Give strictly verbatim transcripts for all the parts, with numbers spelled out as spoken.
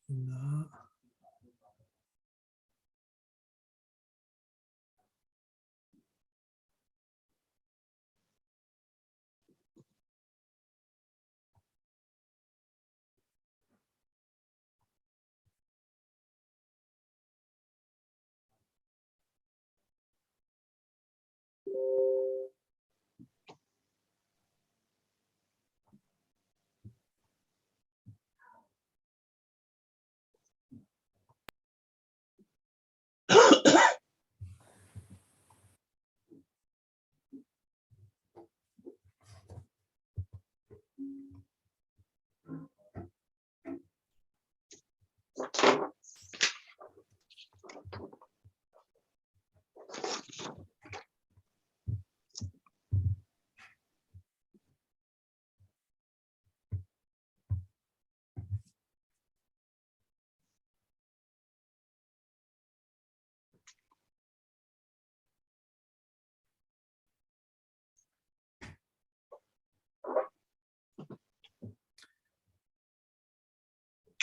Ina.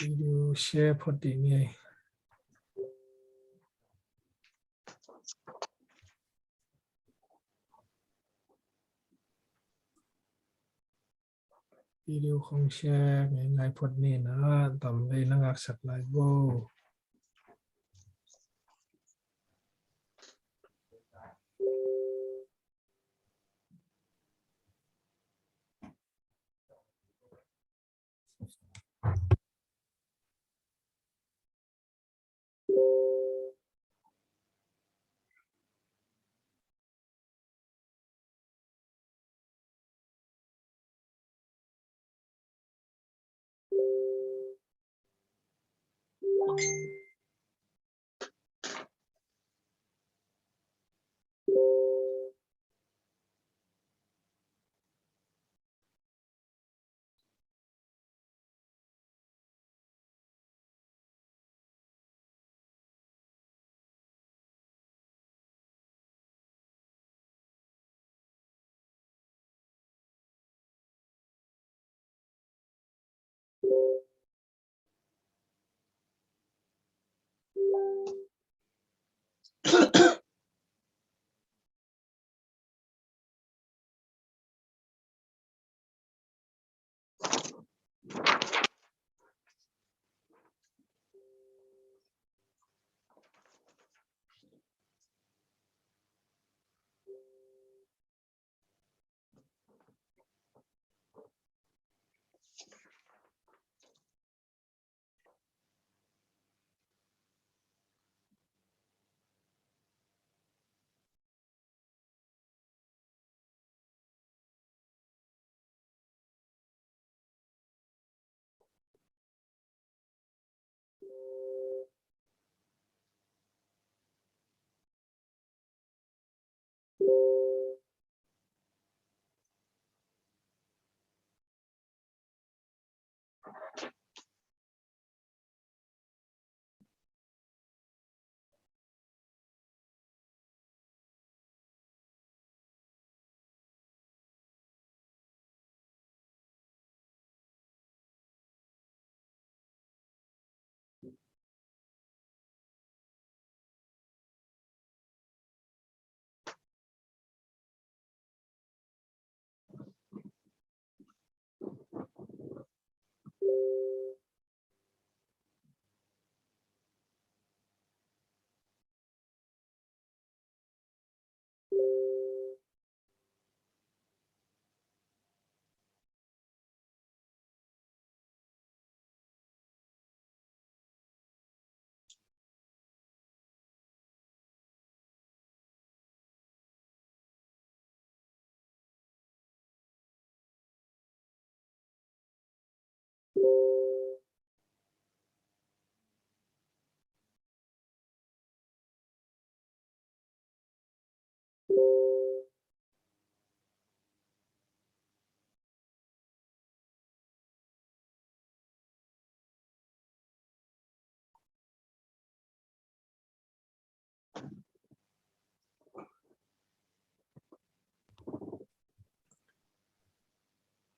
Video share phot dih ni ei. Video khong share ngeingai phot ni na, tam vei na ngaksak lai vo.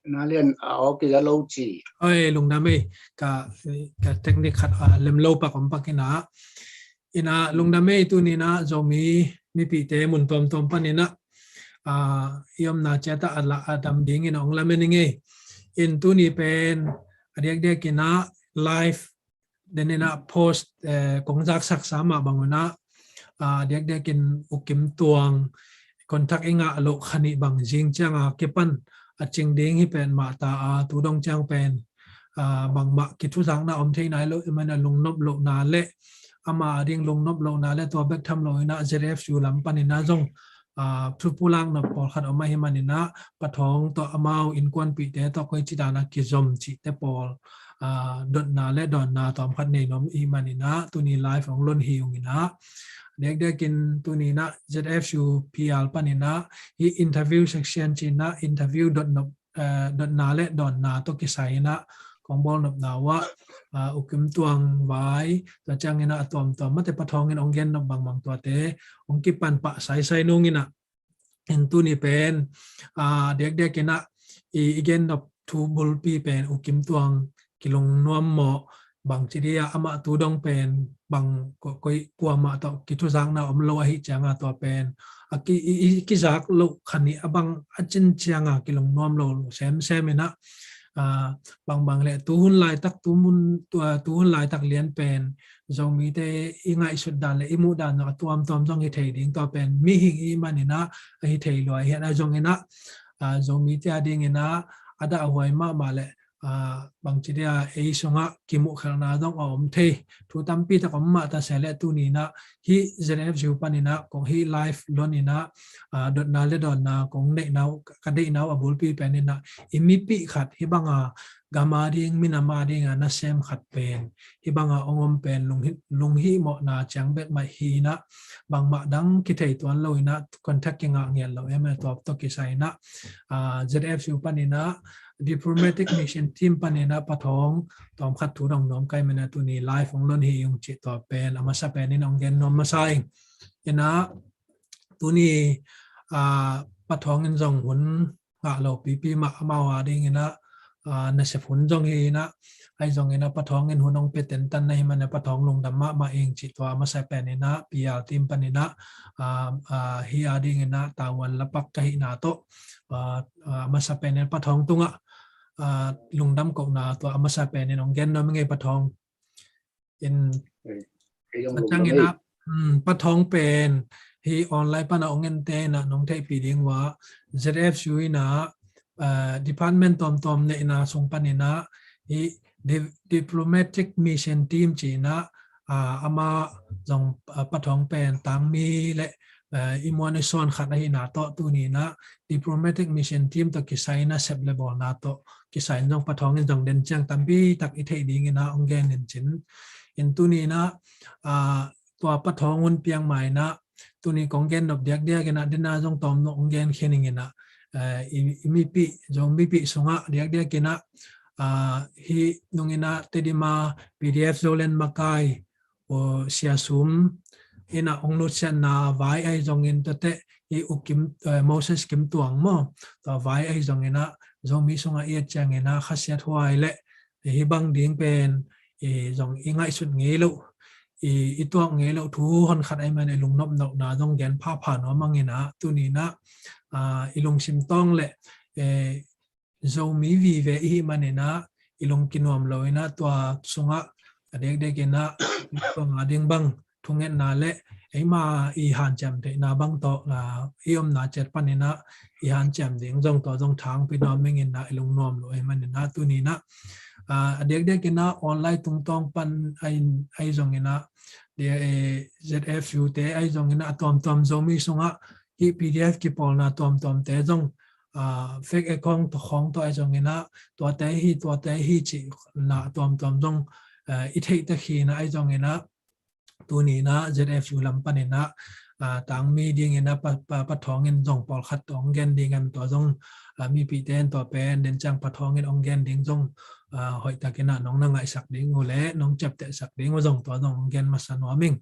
Na lian a aw kiza lo ci. Oi, lungdam ei, ka, ka technique khat a lem lo pak om pak ina. Ina lungdam ei, tuni ina Zomi mipite mun tuamtuam pan ina, a, i omna ciat a la a dam ding ina ong lamen ing ei. In tuni pen a diakdiak ina live den ina post, eh, kong zaksak sa mah bang ina, a, diakdiakin U Kim Tuang contact i ngah loh kha nih bang zing cianga kipan a cing ding hi pen mah ta a, tu dong ciang pen, a, bangmah kithuzakna om thei nai lo, i mana lungnop lohna le ama a ding lungnop lohna le tua bek tham lo ina Z F U lam pan ina zong, a, thupulak nop pawlkhat om ahi man ina, Pa Thawng tawh amau innkuanpihte tawh koici dana kizom cihte pawl, a, dotna le dawnna tawmkhat nei nuam i man ina, tuni live ong lon hi ung ina. Diakdiakin tuni ina Z F U P R pan ina, hi interview section ci ina interview dot nop, eh, dotna le dawnna tawh kisai ina kong bawl nopna uh ah, a, U Kim Tuang vai, tua ciang ina a tuamtuam mate Pa Thawng in ong gen nop bangbang tuate ong kipan pah saisai nung ina. In tuni pen, a, diakdiak ina i, i gen nop thu bulpi pen U Kim Tuang kilungnuam mawh, bangci dia amah tu dong pen bang ko-, koi kuamah tawh kithuzakna om lo ahi cianga tua pen a ki, i, i kizak loh kha nih a bang a cin cianga kilungnuam lo semsem ina, a, bangbang le tu hun laitak tu mun, tu, a, tu hun laitak lian pen Zomite i ngaihsut dan le i muh dan zong a tuamtuam zong hi thei ding, tua pen mihing i man ina a hi thei lua hi a zong ina, a, Zomite a ding ina a dahhuai mahmah le, a, bangci dia ei sungah kimuhkhelhna zong a om thei. Thu tampi tak om mah ta se le tuni ina hi Z F U pan ina kong hi live lon ina, a, dotna le dawnna kong neihna uh, ka deihna uh a bulpi pen ina i mipih khat hi banga gam a ding, minam a dinga nasem khat pen hi banga ong om pen lunghih, lunghihmawhna ciang bek mah hi ina, bangmah dang kithei tuan lo ina contact kingah ngiat lo em, tua tawh kisai ina, a, Z F U pan ina diplomatic mission team pan ina Pa Thawng tawmkhat thu dong nuam kai mena tuni live ong lon hi ung cih tua pen a masa pen in ong gen nuam masa ing. Ina tuni, a, Pa Thawng in zong hun ngah lo pipi mah amau a ding ina, a, nasep hun zong hi ina, ahi zong ina Pa Thawng in hun ong pia tentan na hi mana Pa Thawng lungdam mahmah ing cih tua a masa pen ina P R team pan ina, a, a, hi a ding ina tavuan lapak ka hihna tawh, a, a, a masa pen ina Pa Thawng tungah, a, lungdam kohna tua a masa pen ina ong gen nuam ing ei Pa Thawng. In, ei, ei, a ciang ina, um, Pa Thawng pen hi online pana ong ente ina nong theihpih ding uh ah Z F U ina, uh, department tuamtuam neihna sung pan ina hi di-, diplomatic mission team ci ina, uh, ama zong, uh, Pa Thawng pen tangmi le, uh, i muan i suan khat ahina tawh tuni ina diplomatic mission team tawh kisai ina sep le bawlna tawh kisai in zong Pa Thawng in zong den ciang tampi tak i theih ding ina ong gen in cin. In tuni ina, a, tua Pa Thawng hun piang ma ina tuni kong gen nop diakdiak ina dena zong tawm nop ong gen khin ing ina, a, i, i mipih, Zo mipih sungah diakdiak ina, a, hi nung ina Tedim a P D F Zoland makai, o, Sia Sum ina ong nutsiatna vai ahi zongin tuate i U Kim, eh, Moses Kim Tuang maw, tua vai ahi zong ina Zomi sungah i et ciang ina khasiat huai le hi bang ding pen i zong i ngaihsut ngei loh, i, i tuak ngei loh thu honkhat ahi man i lungnop nopna zong gen phapha nuam ing ina tuni ina, ah, i lungsim tawng le, eh, Zomi vive i hih man ina i lung kinuam lo ina tua sungah a dekdek ina tua nga ding bang thungetna le eima i hanciam theihna bang tawh, a, i omna ciat pan ina i hanciam ding zong tua zong thangpi nuam ing ina i lungnuam lo ahi man ina tuni ina, a, a dekdek ina online tungtawng pan ahi, ahi zong ina dia, eh, Z F U te ahi zong ina a tuamtuam Zomi sungah hih P D F kipawlna tuamtuamte zong, ah, fake account tawh khawng tawh ahi zong ina tuate hi, tuate hi cihna tuamtuam zong, ah, i theih tek hi ina ahi zong ina tuni ina Z F U lam pan ina, ah, tangmi ding ina Pa, Pa, Pa Thawng in zong pawlkhat tawh ong gen ding em tua zong, ah, mipihte in tua pen den ciang Pa Thawng in ong gen ding zong, ah, hoih tak ina nong na ngaihsak ding uh le nong ciaptehsak ding uh zong tua zong ong gen masa nuam ing.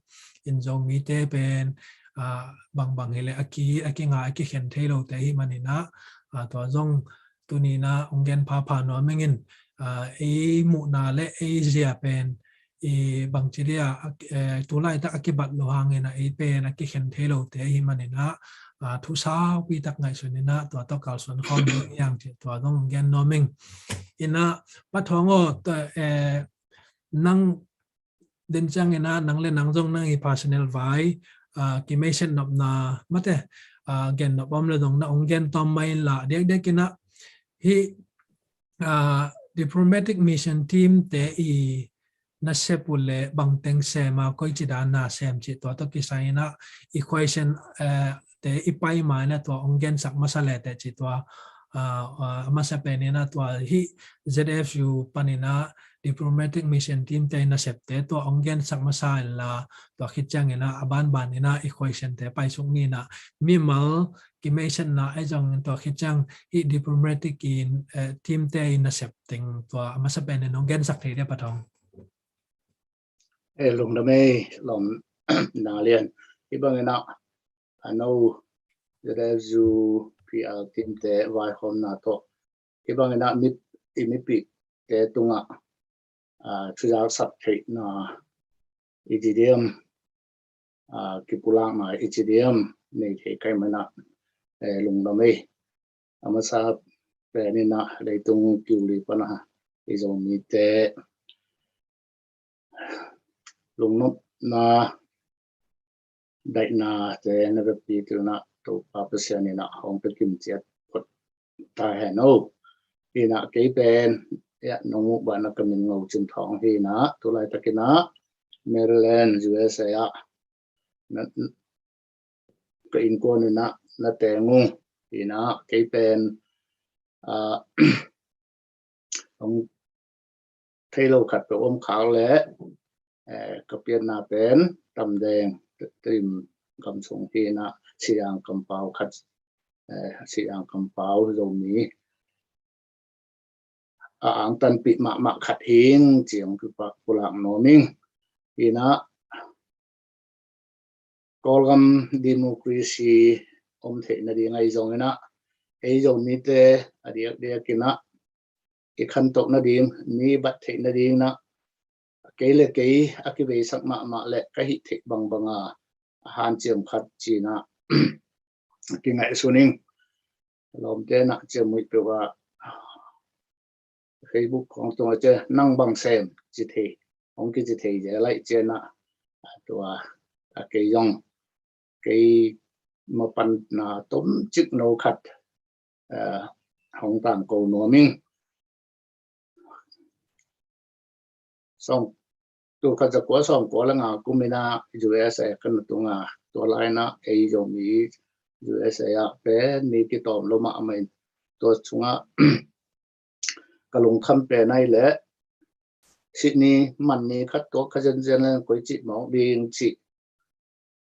In Zomite pen, ah, bangbang hi le a ki, a kinga, a kikhen thei lote hi man ina, ah, tua zong, tuni-in ah hong gen phapha nuam ing in, ah, ei muhna le ei zia pen i bangci dia, eh, tulaitak a kibat lo hangin ah ei pen a kikhen thei lote ahih manin ah, ah, thu saupi tak ngaihsun in ah tua tawh kalsuan khawm ding hi hang cih tua zong hong gen nuam ing. In ah Pa Thawng aw, tua, eh, nang den ciangin ah nang le nang zong nang i personal vai, ah, kimeiset nopna mate, ah, gen nop om le zong na hong gen tawm mai in la, diakdiak in ah hih, ah, diplomatic mission team te i nasep uh le bangteng sem a, koici dan na sem cih tua tawh kisai in ah i question, eh, te i pai ma in ah tua hong gensak masa le teh cih tua, ah, ah, a masa pen in ah tua hih Z F U panin ah diplomatic mission team te i nasepte tua hong gensak masa in la, tua khit ciangin ah a banban in ah i question te paisuk ni in ah, mimal kimeisetna ahi zongin tua khit ciang hih diplomatic in, eh, team te i nasep teng tua a masa pen in hong gensak thei dia Pa Thawng. Eh, lungdam ei, lawm Nang Lian. Hih bangin ah a no Z F U P R team te vaikhawmna tawh hih bangin ah mi, i mipihte tungah, ah, thuzaksap theihna i ci diam, ah, kipulakna i ci diam, nei thei ka hih manin ah, eh, lungdam ei. A masa pen in ah leitung kiu li pan a i Zomite lungnopna, daihnate na vekpi til in ah Topa Pasian in ah hong pia kim ciat phot ta hen aw. In ah kei pen, ya, nong muh bang in ah ka min Ngo Cin Thawng hi in ah, tulaitak in ah Maryland, U S A ah na, ka innkuan in ah na teng ung. In ah kei pen, ah, hong thei lo khat peuh om khak leh, eh, ka pianna pen Tamdeng, Tedim gam sung hi in ah, Siang kampau khat, eh, Siang kampau Zomi a angtanpih mahmah khat hi ing ci hong kipulak nuam ing. In ah Kawlgam democracy om theih nading ahi zongin ah, ei Zomite a diakdiak in ah i khantoh nading, mi bat theih nading in ah kei le kei a kiveisak mahmah le ka hih theih bangbang a hanciam khat ci in ah kingaihsun ing. Lawmte in ah ciamnuih peuh ah Facebook khawng tungah ciah nang bang sem ci thei, hong kici thei zel lai ciah in ah, tua a kei zong kei mapanna tomcik no khat, eh, hong tangko nuam ing. Sawm, tulkhat zakua sawmkua le nga kum in ah U S A ka na tung a, tua lai in ah ei Zomi U S A ah pen mi kitawm lo mahmah in, tua sungah ka lungkham pen ahih leh sihni manni khat tuak kha zenzen leng koici mawk ding cih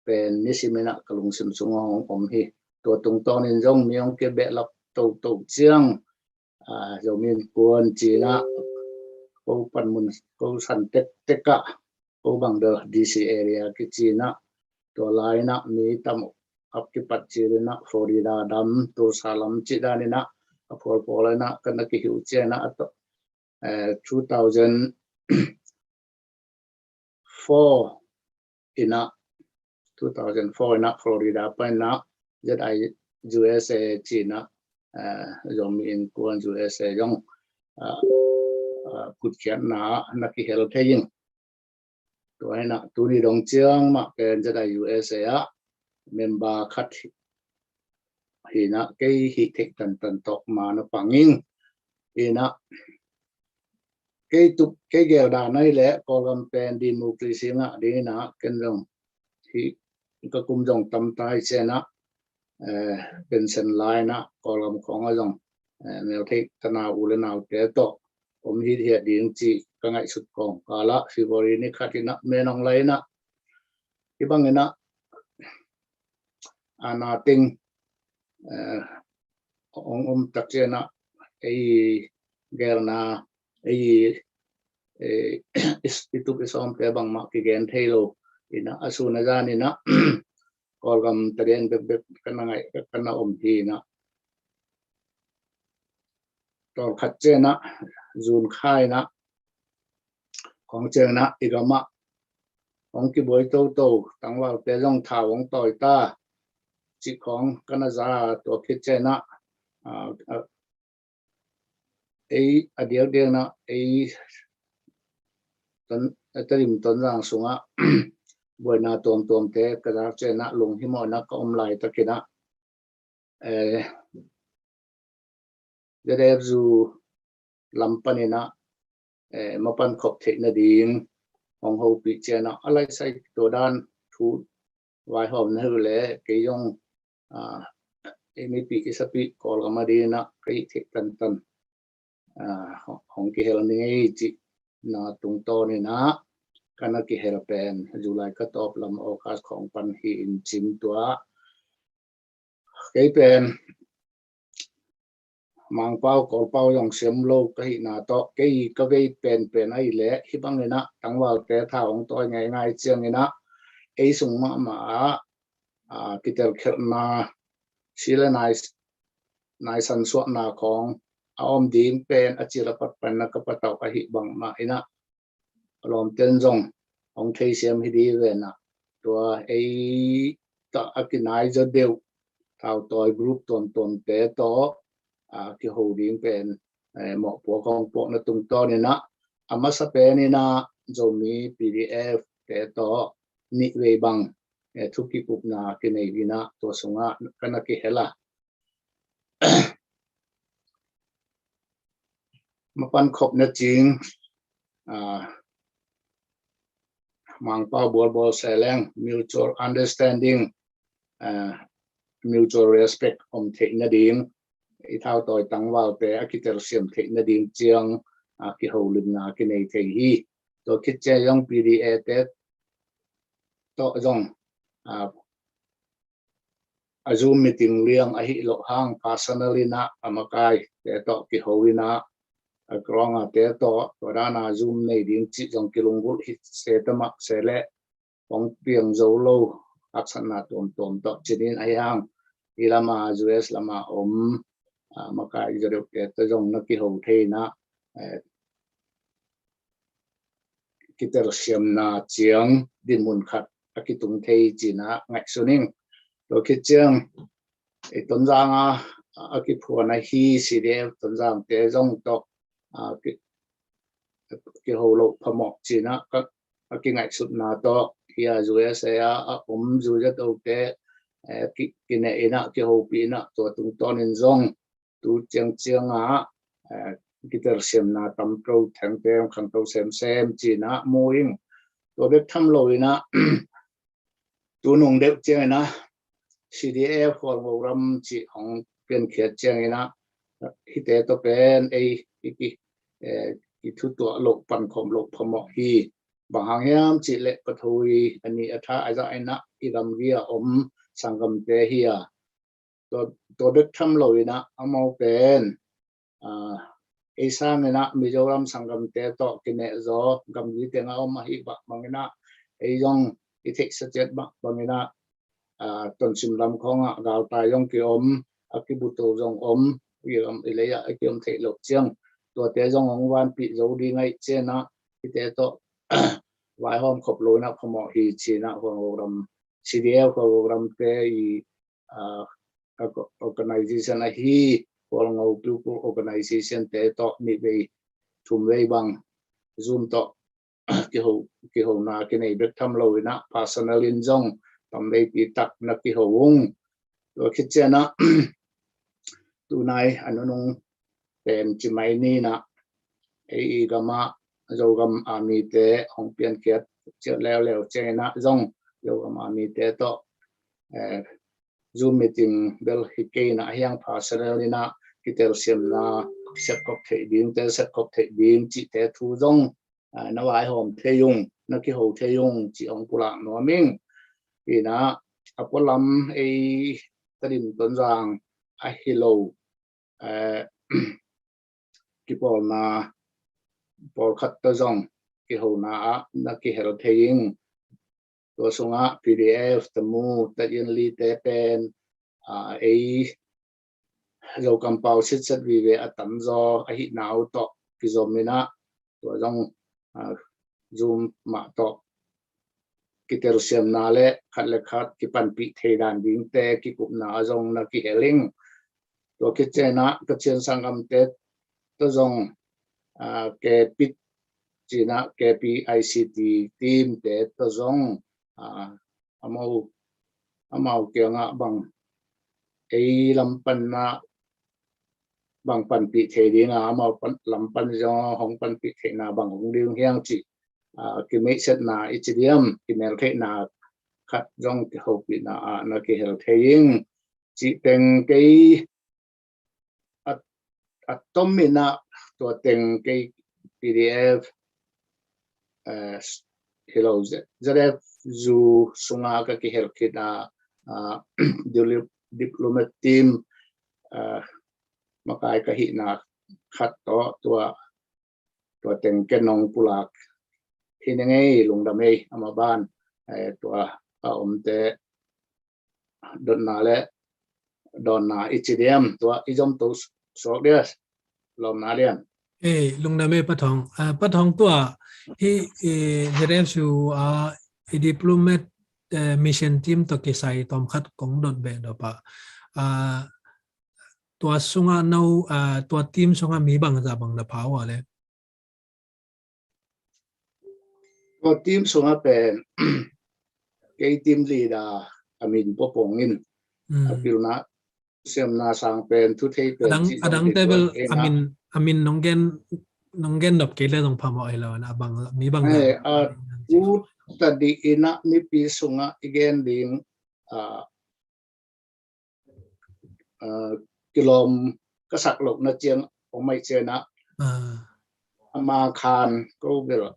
pen nisim in ah ka lungsim sungah hong om hi. Tua tungtawnin zong mi hong kibehlap toto ciang, ah, Zomi Innkuan ci in ah ko panmun, ko san tektek ah, ko bang bel D C area kici in ah, tua lai in ah mi tam ap kipat cil in ah Florida dam, Tulsa lam cih dan in ah a phualphual in ah ka na kihiu ciang in ah, a tawh, eh, two thousand four in ah, two thousand four in ah Florida pan in ah Z I U S A ci in ah, eh, Zomi Innkuan U S A zong, ah, ah, kutkhiatna ah na kihel thei ing. Tua hi in ah tuni dong ciang mah pen Z I U S A ah member khat hi in ah kei hih theih tantan tawh ma na pang ing. Hi in ah kei tup, kei gel dan ahih leh Kawlgam pen democracy ngah ding in ah ken zong hih ka kum zong tam ta hi ciang in ah, eh, pension la in ah Kawlgam khawng ah zong, eh, meltheih tanau u le naute tawh om hithiat ding cih ka ngaihsut kawmkal ah February ni khat in ah men hong la in ah, hih bang in ah a na teng, eh, hong om tak ciang in ah ei gelna, ei, eh, i, i tup i sawmte bangmah kigen thei lo in ah, a sun a zan in ah Kawlgam tadin bekbek ka na ngaih, ka na om hi in ah, tawlkhat cianah, zun khainah, khawng cianah i gamah hong kibuai toto, tangvalte zong thau hong tawi ta cih khawng ka na za. Tua khit cianah, a, a, ei a diakdiaknah ei Tedim Tonzang sungah buaina tuamtuamte ka zak cianah lunghimawhna ka om laitakinah, eh, Z F zu lam paninah, eh, mapan khop theih nading hong hopih cianah, a laisai tua dan thu vaihawm na hi uh leh kei zong, ah, ei mipih i sapih Kawlgam a dinginah ka hih theih tantan, ah, hong kihel ni ngei cihna tungtawninah ka na kihel pen July ka tawp lam, August khawng pan hi in cin tua. Kei pen Mangpau Kawlpau zong siam lo ka hihna tawh, kei ka vei penpen ahih leh hih banginah tangvalte thau hong tawi ngaingai cianginah ei sung mahmah ah, ah, kitelkhelhna, si le nai, naisan suahna khawng a om ding pen a cil a pat panna ka patauh ahih bangmah inah, a lawmten zong hong theisiam hi ding venah, tua ei tawh a kinai zaw deuh thautawi group tuamtuamte tawh, a, kiho ding pen, eh, mawhpuak hong puakna tungtawninah, a masa peninah Zomi P D F te tawh nihvei bang, eh, thu kikupna kinei inah tua sungah ka na kihel a. Mapan khop na cing, ah, Mangpau bualbual seleng, mutual understanding, ah, mutual respect om theih nading, i thautawi tangvalte a kitelsiam theih nading ciang, ah, kiholimna kinei thei hi. Tua khit ciang zong P D A te tawh zong, ah, a Zoom meeting liang ahih loh hang personal inah a makaite tawh kiho inah, a ground a te tawh tua dana Zoom nei ding cih zong kilunggulh hi se ta mah se leh hong piang zo lo haksatna tuamtuam tawh cinin ahi hang, i lama U S lama om, a, makai zaw deuhte tawh zong na kiho thei inah, eh, kitelsiamna ciang dinmun khat a kitung thei cinah ngaihsun ing. Tua khit ciang, eh, Tonzang a, a kiphuan ahi C D F Tonzangte zong tawh, a, ki, kiho loh phamawh cinah ka, a kingaihsutna tawh, hia U S A a, a om U Z O te, eh, ki, kineh inah, kihopih inah, tua tungtawnin zong tu ciangciang ah, eh, kitelsiamna tamto, thengte khangto semsem cinah mu ing. Tua bek tham lo inah, tu nung deuh ciang inah C D F Hualngo ram cih hong piankhiat ciang inah, hihte tawh pen ei i ki, eh, kithutuah loh, pankhawm loh phamawh hi. Bang hang hiam cih leh pathui a ni a tha a zah inah i gamgi a om sanggamte hi a, tua, tua bek tham lo inah amau pen, ah, ei sang inah Mizoram sanggamte tawh kineh zaw gamgi teng a om ahih bang inah, ei zong i theihsa ciat bang, bang inah, ah, Tonsim lam khawngah galtai zong kiom, a kibuto zong om, i lam i lei ah a kiom theih loh ciang, tuate zong hong vanpih zo ding ahih cianah, hihte tawh vaihawm khop lo inah phamawh hi cinah Hualngo ram, C D F Hualngo ramte i, ah, organization ahi Hualngo People Organization te tawh nihvei thumvei bang Zoom tawh kiho, kihona kinei bek tham lo inah personal in zong tamveipi tak na kiho ung. Tua khit cianah tunai a nunung pen ci mai ni inah, ei i gamah Zogam a mite hong piankhiat ciat leuleu ciang inah zong Zogam a mite tawh, eh, Zoom meeting bel hi kei inah, a hiang personal inah kitelsiamna sepkhop theih ding, tel sepkhop theih ding cihte thu zong, ah, na vaihawm thei ung, na kiho thei ung cih hong pulak nuam ing. Inah a pualam ei Tedim Tonzang ahi lo, eh, kipawlna pawlkhat tawh zong kihona ah na kihel thei ing. Tua sungah P D F, Tamu, Tayin Li te pen, ah, ei Zokampau sitset vive a tamzaw ahihna uh tawh kizom in ah, tua zong, ah, Zoom mah tawh kitelsiamna le khat le khat kipanpih thei dan dingte kikupna ah zong na kihel ing. Tua khit ciangin ah Kachin sanggamte tawh zong, ah, KPIT ci-in ah, KPICT team te tawh zong, ah, amau, amau kiangah bang ei lam pan ah bang panpih thei ding a, amau pan, lam pan zong hong panpih theihna bang hong ding hiam cih, ah, kimeihsetna i ci diam, kimeltheihna khat zong kihopihna ah na kihel thei ing. Cih teng kei a, a tom in ah tua teng kei PDF, eh, hi lo, Z-, ZFU sungah ka kihel khit a, ah, diplo-, diplomat team, ah, makai ka hihna khat tawh tua, tua teng ken nong pulak hi ning ei, lungdam ei, amah ban, eh, tua a omte dotna le dawnna i ci diam, tua i zom to suak dia, lawmna lian. Eh, lungdam ei Pa Thawng. Ah, Pa Thawng, tua hih, eh, ZFU, ah, i diplomat, eh, mission team tawh kisai tawm khat kong dot beh dawpa. Ah, tua sungah no, ah, tua team sungah mi bangzah bang na pha uh a le? Tua team sungah pen kei team leader a min pawpawng in, mm, a pilna, siamna sang pen, thu thei pen, adang, cih zong adang te bel a min, a min nong gen, nong gen nop kei le zong phamawh hi lo, a bang, mi bang, eh, a, u tadi in ah mipi sungah i gen ding, ah, ah, kilawm ka sak lohna ciang om ahih ciangin ah, ah, ama khan ko bel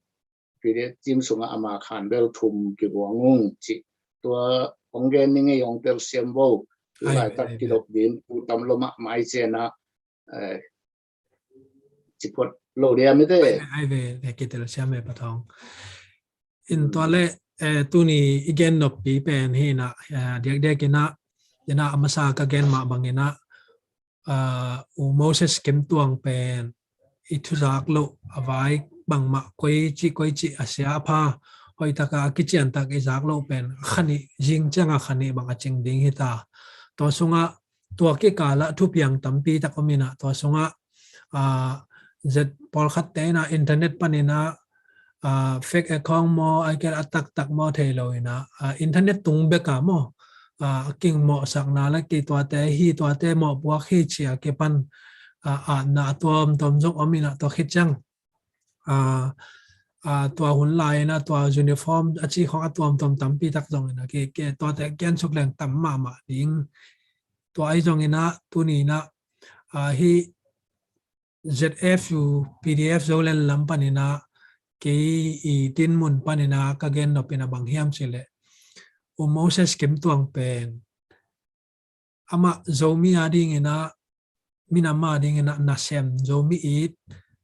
PDF team sungah ama khan bel thum kibuang ung cih. Tua hong gen ning ei, hong telsiam vo. Ai, laitak ai, kidop ding u tam lo mahmah ahih ciangin ah, eh, ci phot lo dia mite. Ai ve, ai ve, le kitelsiam e Pa Thawng. In tua le, eh, tuni i gen noppi pen hi in ah, eh, diakdiak in ah, in ah a masa ka gen mah bang in ah, ah, U Moses Kim Tuang pen i thuzak loh, a vai bangmah, koici koici a sia a pha, hoih taka a kician tak i zak loh pen kha nih, zing ciangah kha nih bang a cing ding hi ta. Tua sungah tua kikal ah thupiang tampi tak om in ah, tua sungah, ah, Z pawlkhatte in ah internet pan in ah, ah, fake account maw, ai kei a taktak maw thei lo in ah, ah, internet tung bek ah maw, ah, a kingmawhsakna le kei tuate hi, tuate mawhpuak hi ci a kipan, ah, atna a tuamtuam zong om in ah, tua khit ciang, ah, ah, tua hun lai in ah tua uniform a cih khawng a tuamtuam tampi tak zong in ah, kei, kei tuate gen suk leng tam mahmah ding. Tua ahi zong in ah tuni in ah, ah, hih ZFU PDF Zoland lam pan in ah kei i dinmun pan in ah ka gen nop in ah bang hiam cih leh, U Moses Kim Tuang pen amah Zomi a ding in ah, minam a ding in ah nasem, Zomi it,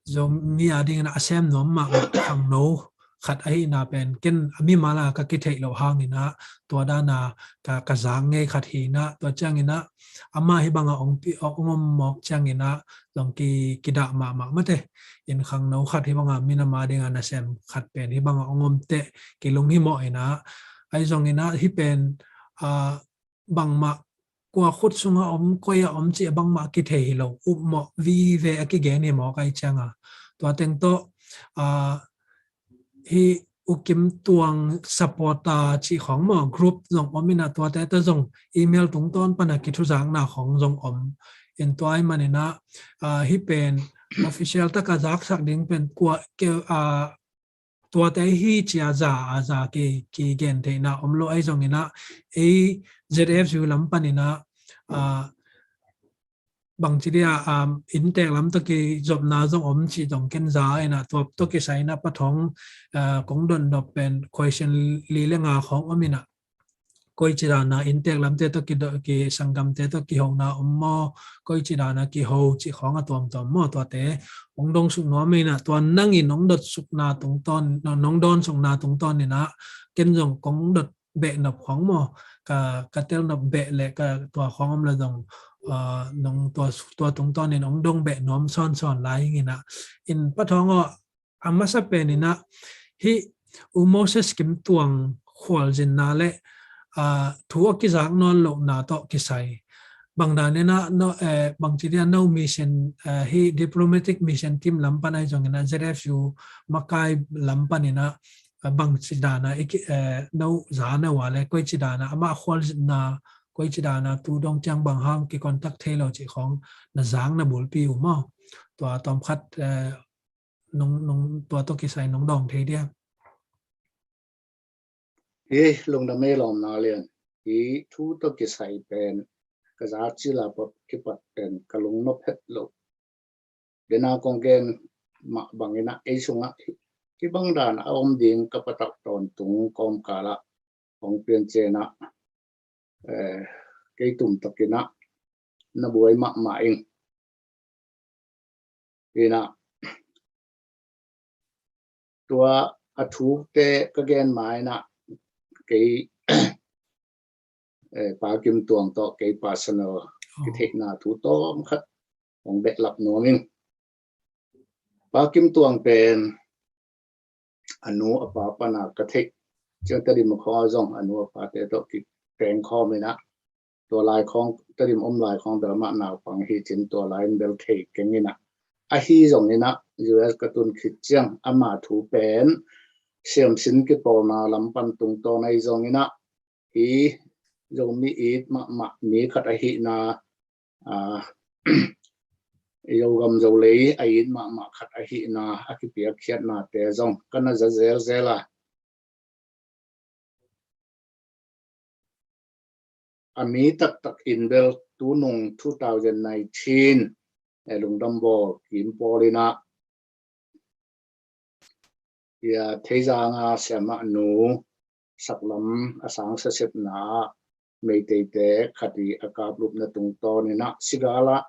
Zomi a ding in ah a sem nuam mahmah khangno khat ahihna pen ken a mimal a ka kitheih loh hang in ah, tua dan a ka, ka zak ngei khat hi in ah, tua ciang in ah amah hih bang a ong pi, ong om mawk ciang in ah zong ki, kidah mahmah mate. In khangno khat hih bang a minam a ding a nasem khat pen hih bang a ong om teh kilunghimawh in ah, ahi zong in ah hih pen, ah, bangmah kua khut sungah om, koi ah om cih bangmah kithei hi lo, upmawh vive a kigen hi mawk ahih ciang a. Tua teng tawh, ah, hih U Kim Tuang supporter cih khawng maw, group zong om in ah, tuate tawh zong email tungtawn pan a kithuzakna khawng zong om in, tua ahih man in ah, ah, hih pen official tak a zaksak ding pen kua, kei, ah, tuate hi ci a za a za ki, kigen theihna om lo. Ahi zong in ah ei ZFU lam pan in ah, ah, bangci dia, um, inntek lam tawh kizopna zong om cih zong ken za in ah, tua tawh kisai in ah Pa Thawng, ah, kong dotnop pen question li le nga khawng om in ah, koici dan a inntek lamte tawh kido, kisanggamte tawh kihona om maw, koici dan a kiho cih khawng a tuamtuam maw, tuate hong dong suk nuam in ah, tua nang in hong dot sukna tungtawn, nong dawn sukna tungtawn in ah ken zong kong dot beh nop khawng maw, ka, ka tel nop beh le ka tua khawng om le zong ah, nong tua, tua tungtawnin hong dong beh nuam sawnsawn lai ing inah, in Pa Thawng aw, a masa pen inah hih U Moses Kim Tuang khualzinna le, ah, thu a kizak nawn lohna tawh kisai bangdan inah no, eh, bangci dia no mission, eh, hih diplomatic mission team lam pan ahi zong inah Z F U makai lam pan inah, eh, bangci dana i ki, eh, no za na ua le koici dana amah khualzinna, koici dana tu dong ciang bang hang kikontak thei lo cih khawng na zang na bulpi uh maw? Tua tawmkhat, eh, nong, nong, tua tawh kisai nong dawng thei dia? Hi, lungdam ei lawmna lian. Hi thu tawh kisai pen ka za cila pop kipat pen ka lungnop het lo. Dena kong gen mah bang inah ei sungah hi, hi bang dan a om ding ka patauh tawntung kawmkalah hong pian cianah, eh, kei tumtak inah na buai mahmah ing. Inah tua a thukte ka gen ma inah kei, eh, Pa Kim Tuang tawh kei personal kitheihna thu tawmkhat hong behlap nuam ing. Pa Kim Tuang pen a nu a pa pana ka theih ciang Tedim khawng a zong a nu a pate tawh kiteng khawm inah tua lai khawng, Tedim om lai khawng bel amah naupang hi cin tua lai in bel thei keng inah, ahi zong inah U S ka tun khit ciang ama thu pen siamsin kipawlna lam pan tungtawn ahi zong inah hi Zomi it mahmah mi khat ahihna, ah, Zogam Zolei a it mahmah khat ahihna a kipiakkhiatnate zong ka na za zelzel a, a mi taktak in bel tunung two thousand nineteen, eh, lungdam bawl kim pawl inah, ia, Theizanga siamah nu saklam a sang sasepna ah Meiteite khat i a kaplupna tungtawn inah Sigala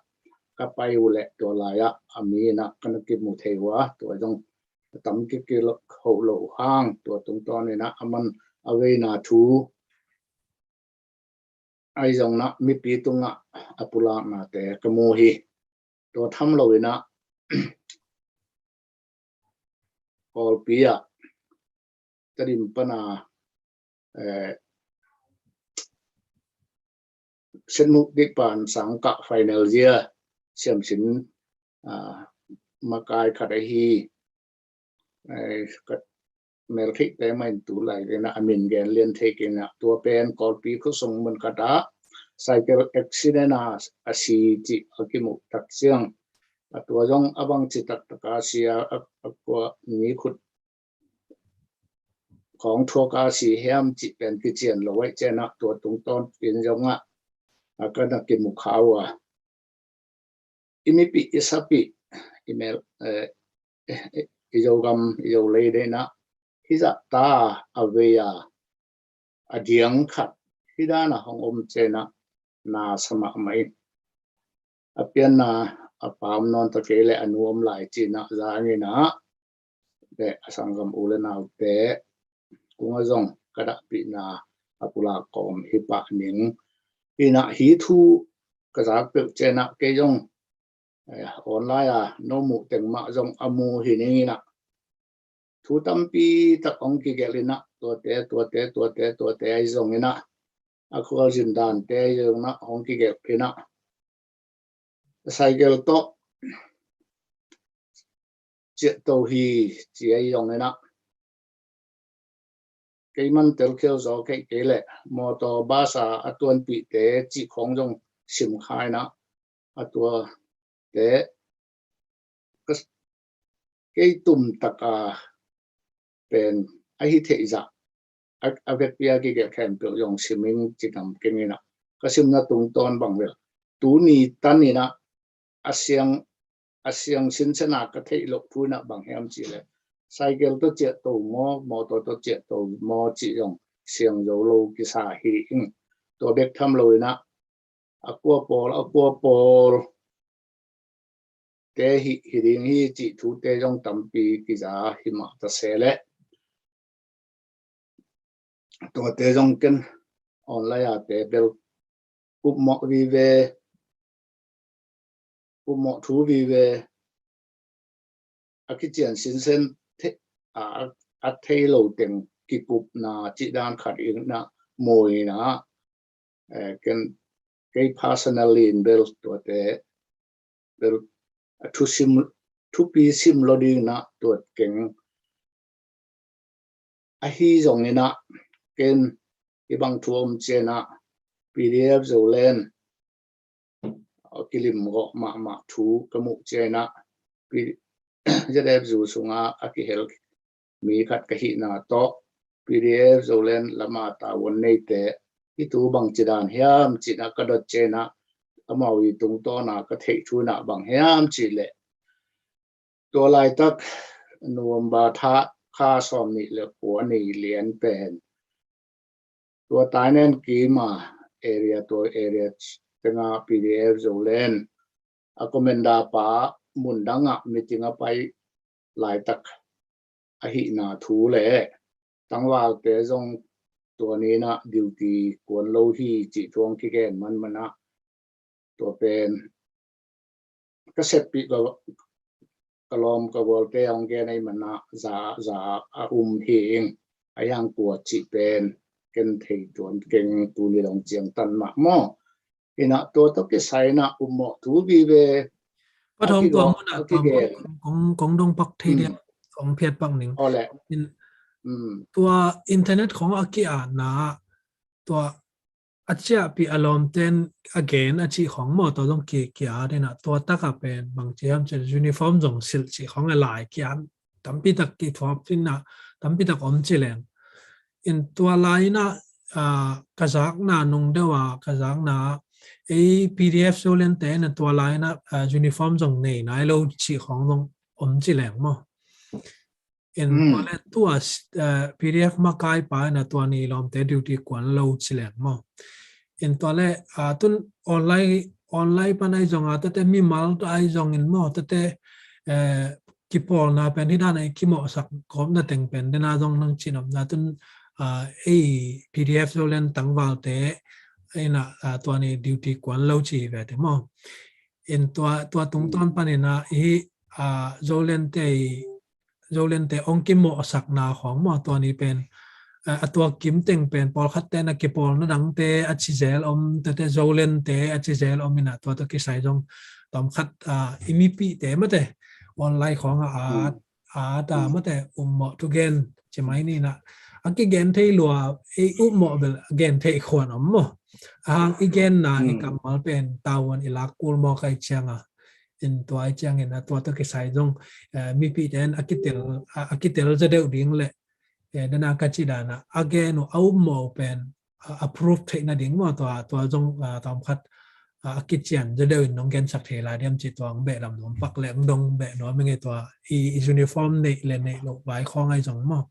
ka pai uh leh tua lai-ah a mi inah ka na kimu thei uh a, tua zong a tam kikil hoh loh hang tua tungtawn inah a man a veina thu ahi zong inah mipi tungah a pulaknate ka mu hi. Tua tham lo inah Kawlpi ah Tedim pana, eh, Setmuk Dikpan sangkah final zia siamsin, ah, makai khat ahi, eh, ka melkhihte mah in tu lai inah a min gen lian thei kei inah tua pen Kawlpi khuasung mun khat ah cycle accident a, a si cih a kimuh tak ciang a tua zong a bangci taktak a si a, a, a kua mi khut khawng thuak a si hiam cih pen kician lo aih cianah tua tungtawn in zongah a ka na kimu kha uh a, i mipih i sapih i mel, eh, eh, i Zogam i Zolei deinah hizah ta a vei a a diang khat hi dana hong om cianah na sa mahmah in, a pianna a pa om nawn ta kei le a nu om lai cinah zang inah le a sanggam u le naute kungah zong ka dahpihna a pulak kawm hi pah ning. Inah hi thu ka zak peuh cianah kei zong, eh, online a no muh teng mah zong a mu hi ning inah thu tampi tak hong kigelh inah tuate, tuate, tuate, tuate ahi zong inah a khualzin dante ahi zong inah hong kigelh inah cycle tawh ciahto hi ci ahi zong inah keiman telkhial zaw kei kei leh mawtaw basa a tuanpihte cih khawng zong sim kha inah a tuate ka, kei tumtaka pen ahi theih zah a, a vekpi a kigelh khempeuh zong sim ing ci ngam keng inah ka simna tungtawn bang vel tuni tan inah a siang, a siang sinsena ka theih loh thu inah bang hiam cih leh cycle tawh ciahto maw, mawtaw tawh ciahto maw cih zong siang zo lo kisa hi ing. Tua bek tham lo inah a kua pawl, a kua pawl te hi, hi ding hi cih thute zong tampi kiza hi mah ta se leh tuate zong ken online a te bel upmawh vive upmawh thu vive a kician sinsen a, a thei lo teng kikupna cih dan khat in ah mawina, eh, ken kei personally in bel tuate bel a thusim, thupi sim lo ding in ah tuat keng ahi zongin ah ken i bang thu om ciang ah P D F Zoland a kilim gawh mahmah thu ka muh ciang ah P-, Z F zu sungah a kihel mi khat ka hihna tawh P D F Zoland lama tavuan neite i tu bang ci dan hiam cih ah ka dot ciang ah amau i tungtawn a ka theih thu in ah bang hiam cih leh tua laitak November tha kha sawm nih le kua ni lian pen tua Thailand kima area, tua area tenga P D F Zoland a commander pa mun dangah meeting a pai laitak ahihna thu le tangvalte zong tua ni in ah duty kuan lo hi cih thu hong kigen manman ah tua pen ka seppih ka, ka lawm ka gualte hong gen ahih man ah za, za a um hi ing. A hiang kua cih pen ken thei tuan keng, tuni dong ciangtan mah maw. In ah tua tawh kisai in ah upmawh thu vive. Ka thawng tua mun ah tua mun kong, kong dong pak thei dia, kong phiat pak ning. Aw le. Tua internet khong a ki-atna tua a ciahpih a lawmten a gen a cih khong maw, tua zong ki, ki-at in ah tua takah pen bang ci hiam cih leh uniform zong silh cih khong a lai ki-at tampi tak kithuap in ah tampi tak om ci leng. In tua lai in ah, ah, ka zakna nung deuh a ka zakna ei P D F Zolandte in ah tua lai in ah, ah, uniform zong nei nai lo cih khong zong om ci leng maw. In tua le tua, eh, P D F makai pa in ah tua ni lawmte duty kuan lo ci leng maw. In tua le, ah, tun online, online pan ahi zong a, tate mimal tawh ahi zongin maw, tate, eh, kipawlna pen hi dan a i kimawhsak gawpna teng pen dena zong nang cih nopna tun, ah, ei P D F Zoland tangvalte in ah, ah, tua ni duty kuan lo ci hi ve te maw. In tua, tua tungtawn pan in ah i, ah, Zolandte i Zolandte hong kimawhsakna khong maw, tua ni pen, eh, a tua kim teng pen pawlkhatte na kipawlna dangte a ci zel om, tate Zolandte a ci zel om in ah tua tawh kisai zong tawmkhat, ah, i mipihte mate online khong a at, at a mate upmawh thu gen ci mai ni in ah a kigen thei lua, i upmawh bel a gen thei khuan om maw. A hang i genna i kammal pen tavuan i lak kul mawk ahih ciang a in tua ahih ciangin a tua tawh kisai zong, eh, mipihte in a kitel, a, a kitel za deuh ding le, eh, dena ka cih dan a, a gen uh a upmawh uh pen, a, a proof theih nading maw tua, tua zong, ah, tawmkhat, ah, a kician za deuh in nong gensak thei lai diam cih tua hong beh lam nuam pak le hong dong beh nuam ing e tua i, i uniform neih le neih loh vai khawng ahi zong maw.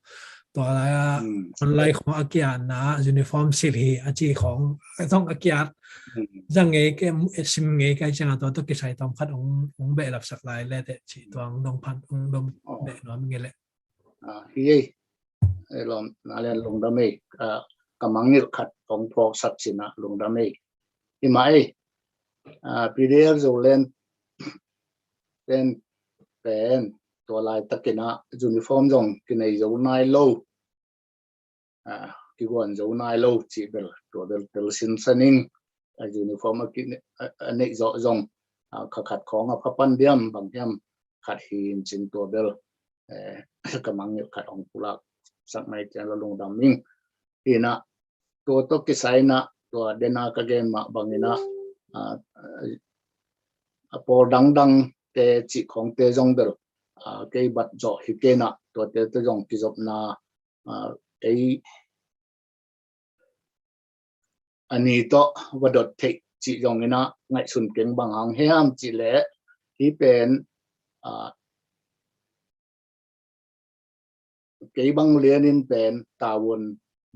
Tua lai a online khong a ki-atna uniform silh hi a ci khong zong a ki-at za ngei kei, sim ngei kei ciang a tua tawh kisai tawmkhat hong, hong behlapsak lai le teh ci tua hong dong phan hong dong beh nuam ngei le. Ah, hi ei. Ei lawm, na lian lungdam ei. Ah, ka mangngilh khat hong phawksak cih na lungdam ei. Hi mah ei. Ah, P D F Zoland pen, pen tua laitakin ah uniform zong kinei zo nai lo. Ah, kiguan zo nai lo cih bel, tua bel tel sinsen ing. Ah, uniform a ki, a, a neih zawh zong, ah, kha khat khawng a pha pan diam bang hiam khat hi in cin tua bel, eh, ka mangngilh khat hong pulaksak nai ciang la lungdam ing. Hi in ah, tua tawh kisai in ah, tua den a ka gen mah bangin ah, ah, a pawl dangdangte cih khawngte zong bel, ah, kei bat zawh hi kei in ah, tuate te zong kizopna, ah, ei a ni tawh va dot theih cih zongin ah ngaihsun keng bang hang hiam cih leh hi pen, ah, kei bang lianin pen tavuan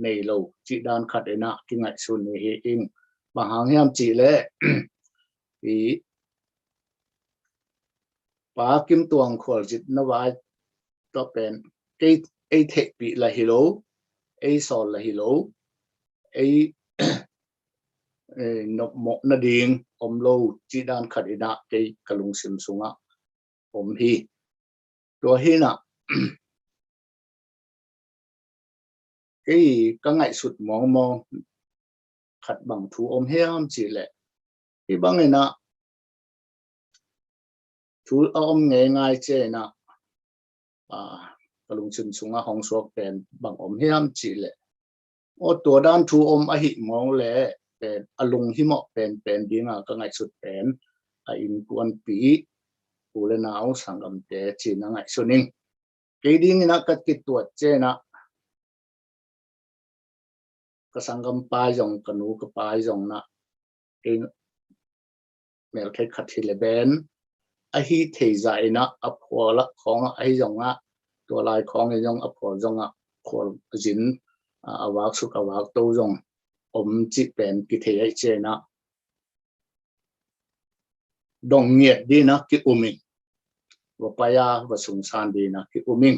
nei lo cih dan khat in ah kingaihsun hi ing. Bang hang hiam cih leh i Pa Kim Tuang Khualzin na vai tawh pen kei ei theihpih la hi lo, ei sawl la hi lo, ei eh, nopmawh nading om lo cih dan khat in ah kei ka lungsim sungah om hi. Tua hi in ah kei ka ngaihsut mawngmawng khat bang thu om hiam cih leh, hih bang in ah thu a om ngeingai ciang in ah, ah, ka lungsim sungah hong suak pen bang om hiam cih leh, aw, tua dan thu om ahih mawk leh pen a lunghimawh penpen ding a ka ngaihsut pen a innkuanpih u le nau sanggamte ci-in ah ngaihsun ing. Kei ding in ah ka kituat ciang in ah ka sanggampa zong, ka nu ka pa zong in ah, kei melthei khat hi leh pen, ahi thei zah in ah a phual ah khawng ah ahi zong ah, tua lai khawng in zong a phual zong ah khualzin, ah, a vaksuk a vakto zong om cih pen kithei ahih ciang in ah dong ngiat ding in ah ki-um ing. Va pai a, va sungsan ding in ah ki-um ing.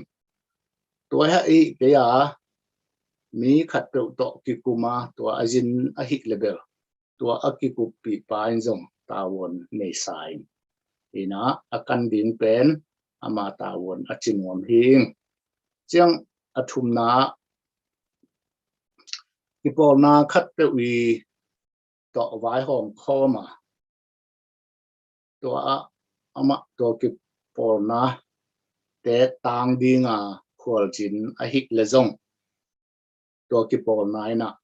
Tua hi a, kei a mi khatpeuh tawh kikum a, tua a zin ahih leh bel, tua a kikuppih pa in zong tavuan nei sa ing. In ah a kan ding pen ama tavuan a ci nuam hi ing. Ciang a thumna, kipawlna khatpeuh i tawh vaihawm khawm a, tua ah amah tua kipawlna te tang ding a khualzin ahih leh zong, tua kipawlna in ah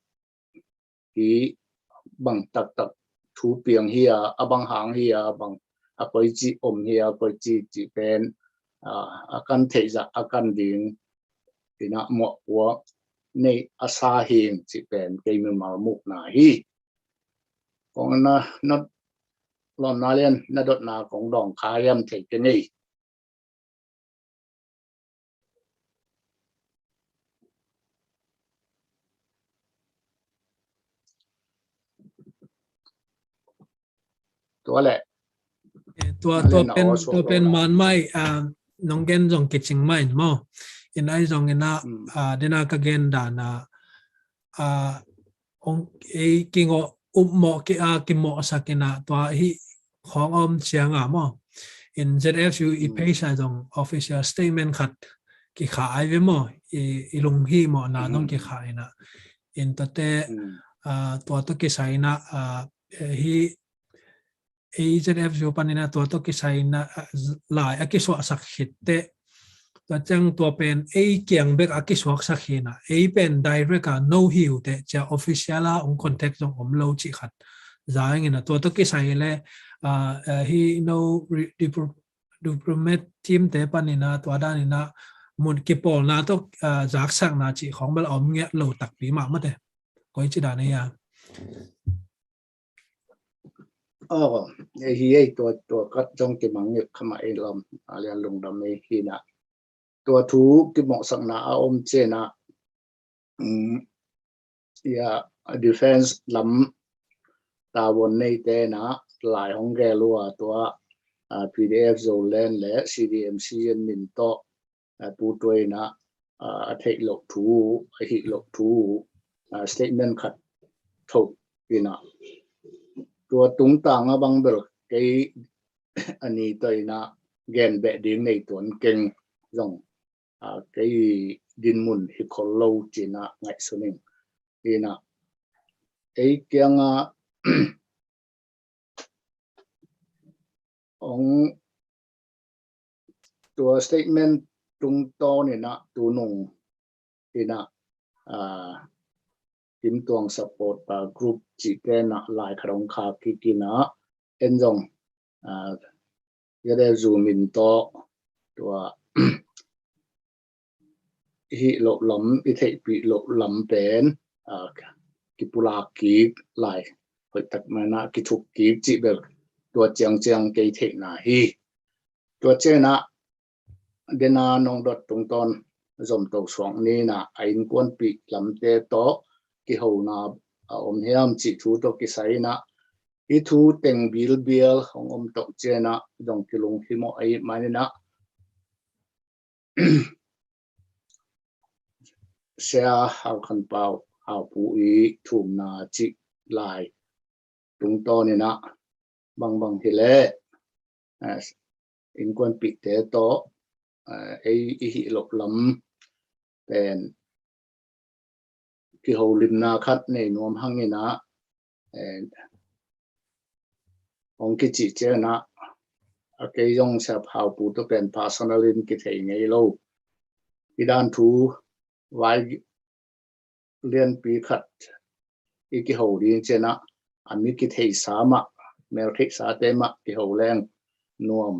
hi bang taktak thu piang hi a, a bang hang hi a, a bang a koici om hi a, koici cih pen, ah, a kan theih zah a kan ding in ah mawhpuak nei a sa hi ing cih pen kei mimal muhna hi. Kong na, na lawmna lian na dotna kong dawng kha hiam thei keng ei. Tua leh. Eh, tua, tua pen, tua pen man mai, ah, nong gen zong kicing mai maw. In ai zong in ah, ah, dena ka gen dan ah, ah, ong, ei kingawh upmawh ki, ah, kimawhsak in ah tua hi khawng om ciang a maw. In Z F U i page ah zong official statement khat kikhah ai ve maw. I, i lunghimawhna zong kikhah in ah. In tuate, ah, tua tawh kisai in ah, ah, eh, hi A Z F U panin ah tua tawh kisai in ah, ah, lai a kisuahsak khit teh, tua ciang tua pen ei kiang bek a kisuaksak hi in ah, ei pen direct a no hi uh teh cia official a hong contact zong om lo cih khat za ing in ah, tua tawh kisai leh, ah, ah, hi no re-, diplo-, diplomat team te panin ah tua dan in ah mun kipawlna tawh, ah, zaksakna cih khawng bel a om ngiat lo takpi mahmah teh. Koici dan ei a. Aw, ei hi ei, tua, tua khat zong kimangngilh kha mah ei, lawm, a lian lungdam ei hi in ah. Tua thu kimawhsakna a om ciang in ah, um, ya, defense lam tavuan neite in ah lai hong gel uh a, tua, ah, P D F Zoland leh C D M C N min tawh, ah, putuai in ah, ah, a theih loh thu, a hih loh thu, ah, statement khat tho in ah, tua tungtang a bang bel kei a ni tawh in ah gen beh ding nei tuan keng zong, ah, kei dinmun hi khol lo ci-in ah ngaihsun ing. In ah ei kiang ah ong tua statement tungtawn in ah tunung in ah, ah, Kim Tuang support, ah, group cihte in ah lai khat ong khak kik in ah, en zong, ah, Z F U min tawh tua hih loh lam, i theihpih loh lam pen, ah, kipulak kik lai, hoihtak mai in ah kithuk kik cih bel tua ciangciang kei theihna hi. Tua ciang in ah dena nong dot tungtawn zomto suak ni in ah, a innkuanpih lamte tawh kihona a om hiam cih thu tawh kisai in ah, hih thu teng bilbial hong om tawh ciang in ah zong kilunghimawh ahih man in ah, Sia Hau Khan Pau, Hau Pu i thumna cih lai tungtawn in ah bangbang hi leh innkuanpihte tawh ei i hih loh lam pen kiholimna khat nei nuam hang in ah, hong kicih ciang ah, a kei zong Sia Hau Pu tawh pen personal in kithei ngei lo. I dan thu vai lianpi khat i kiho ding ciang ah, a mi kitheisa mah, mel theisate mah kiho leng nuam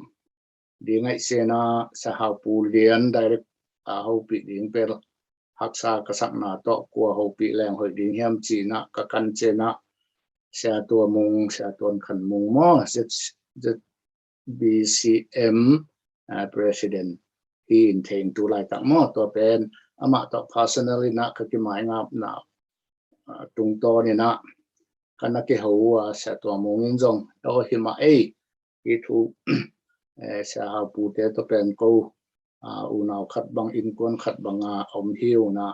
ding ahih ciang ah, Sia Hau Pu lian direct a hopih ding pen haksa ka sakna tawh kua hopih leng hoih ding hiam ci-in ah ka kan ciang ah, Sia Tua Mung, Sia Tuan Khan Mung maw, Z, Z B C M president hi in thei in tu laitak maw, tua pen amah tawh personal in ah ka kimaingapna tungtawn in ah ka na kiho uh a, Sia Tua Mung in zong, aw, hi mah ei, hi thu, Sia Hau Pute tawh pen ko unau khat bang, innkuan khat banga om hi un ah,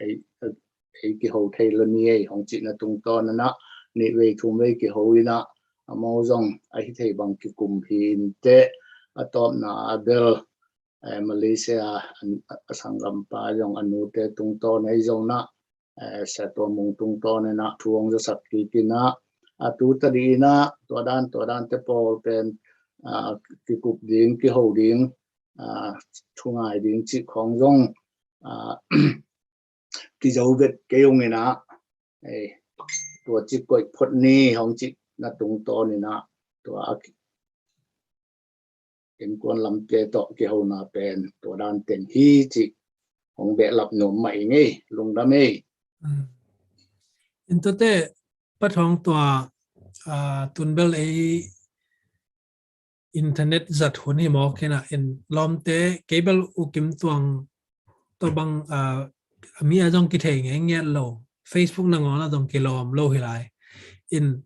ei kiho thei lo ni ei, hong cihna tungtawn in ah nih vei thum vei kiho in ah, amau zong a hi thei bang kikum hi in teh, a tawpna a bel Malaysia a sanggampa zong, a nute tungtawn ahi zong in ah, Sia Tua Mung tungtawn in ah thu hong zasak kik in ah, a tu tadih in ah tua dan tua dante pawl pen kikup ding, kiho ding, thu ngai ding cih khawng zong kizo vet kei ung in ah, tua ci koih phot ni hong cihna tungtawn in ah, tua a innkuan lamte tawh kihona pen tua dan teng hi cih hong behlap nuam mah ing ei, lungdam ei. Inn tuate, Pa Thawng, tua tunbel ei internet zat hun hi mawk hi in ah, inn lawmte, kei bel U Kim Tuang tawh bang a mi a zong kithei ngei ngiat lo, Facebook nangawn a zong kilawm lo hi lai. Inn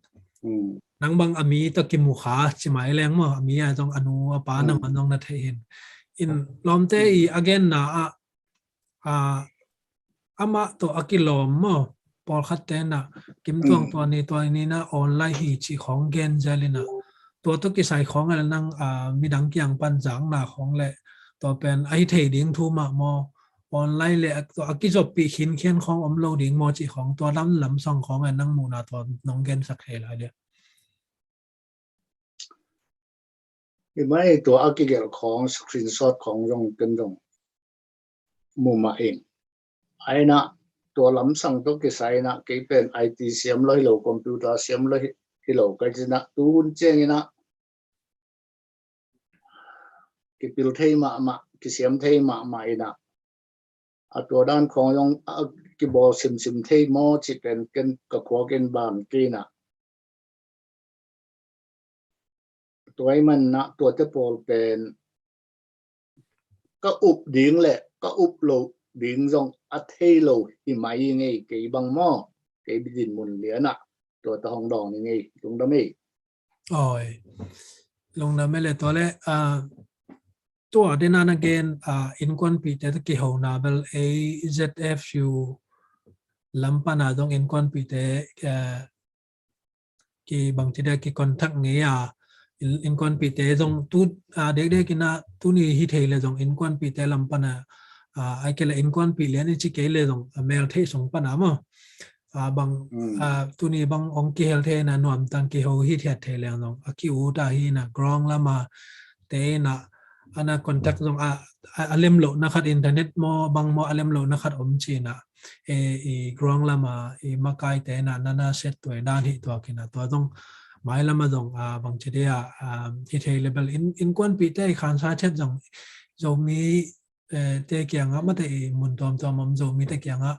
nang bang a mi tawh kimu kha ci mai leng maw, a mi a zong a nu a pa nangawn zong na thei hi in. Inn lawmte i a genna ah amah tawh a kilawm maw, pawlkhatte in ah Kim Tuang tua ni tua ni in ah online hi cih khawng gen zel in ah, tua tawh kisai khawng a le nang midang kiang pan zakna khawng le tua pen a hi thei ding thu mah maw, online le tua a kizoppih khinkhian khawng om lo ding maw cih khawng, tua lam lamsang khawng a nang muhna tua nong gensak thei lai dia? Hi mai, tua a kigelh khawng, screenshot khawng zong ken zong mu mah ing. Ahi in ah tua lamsang tawh kisai in ah kei pen I T siam lo hi lo, computer siam lo hi lo, ka ci in ah tu hun ciang in ah kipil thei mahmah, kisiam thei mahmah in ah, a tua dan khawng zong a kibawl simsim thei maw cih pen ken ka khuak in ban kei in ah, tua ahih manin ah tuate pawl pen ka up ding le ka up loh ding zong a thei lo hi mai ing ei, kei bang maw, kei bidin mun lian ah tua tawh hong dawng ing ei, lungdam ei. Oi, lungdam ei le tua le, tua den a na gen innkuanpihte tawh kihona bel ei Z F U lam pan a zong innkuanpihte ki bangci dia ki contact ngei a, innkuanpihte zong tu dekdek in ah tuni hi thei le zong innkuanpihte lam pan a, ai kei le innkuanpih lian i ci kei le zong mel theih sung pan a maw, bang tuni bang hong kihel thei in ah nuamtang kiho hithiat thei leng zong a ki-ut a hi in ah ground lam a te in ah a na contact zong a lem lohna khat, internet maw bang maw a lem lohna khat om ci in ah, i ground lam a i makaite in ah na na set tuai dan hi tuak in ah, tua zong mailam a zong bangci dia hi thei le bel innkuanpihte i khansa chet zong Zomi te kiangah mate i mun tuamtuam om Zomite kiangah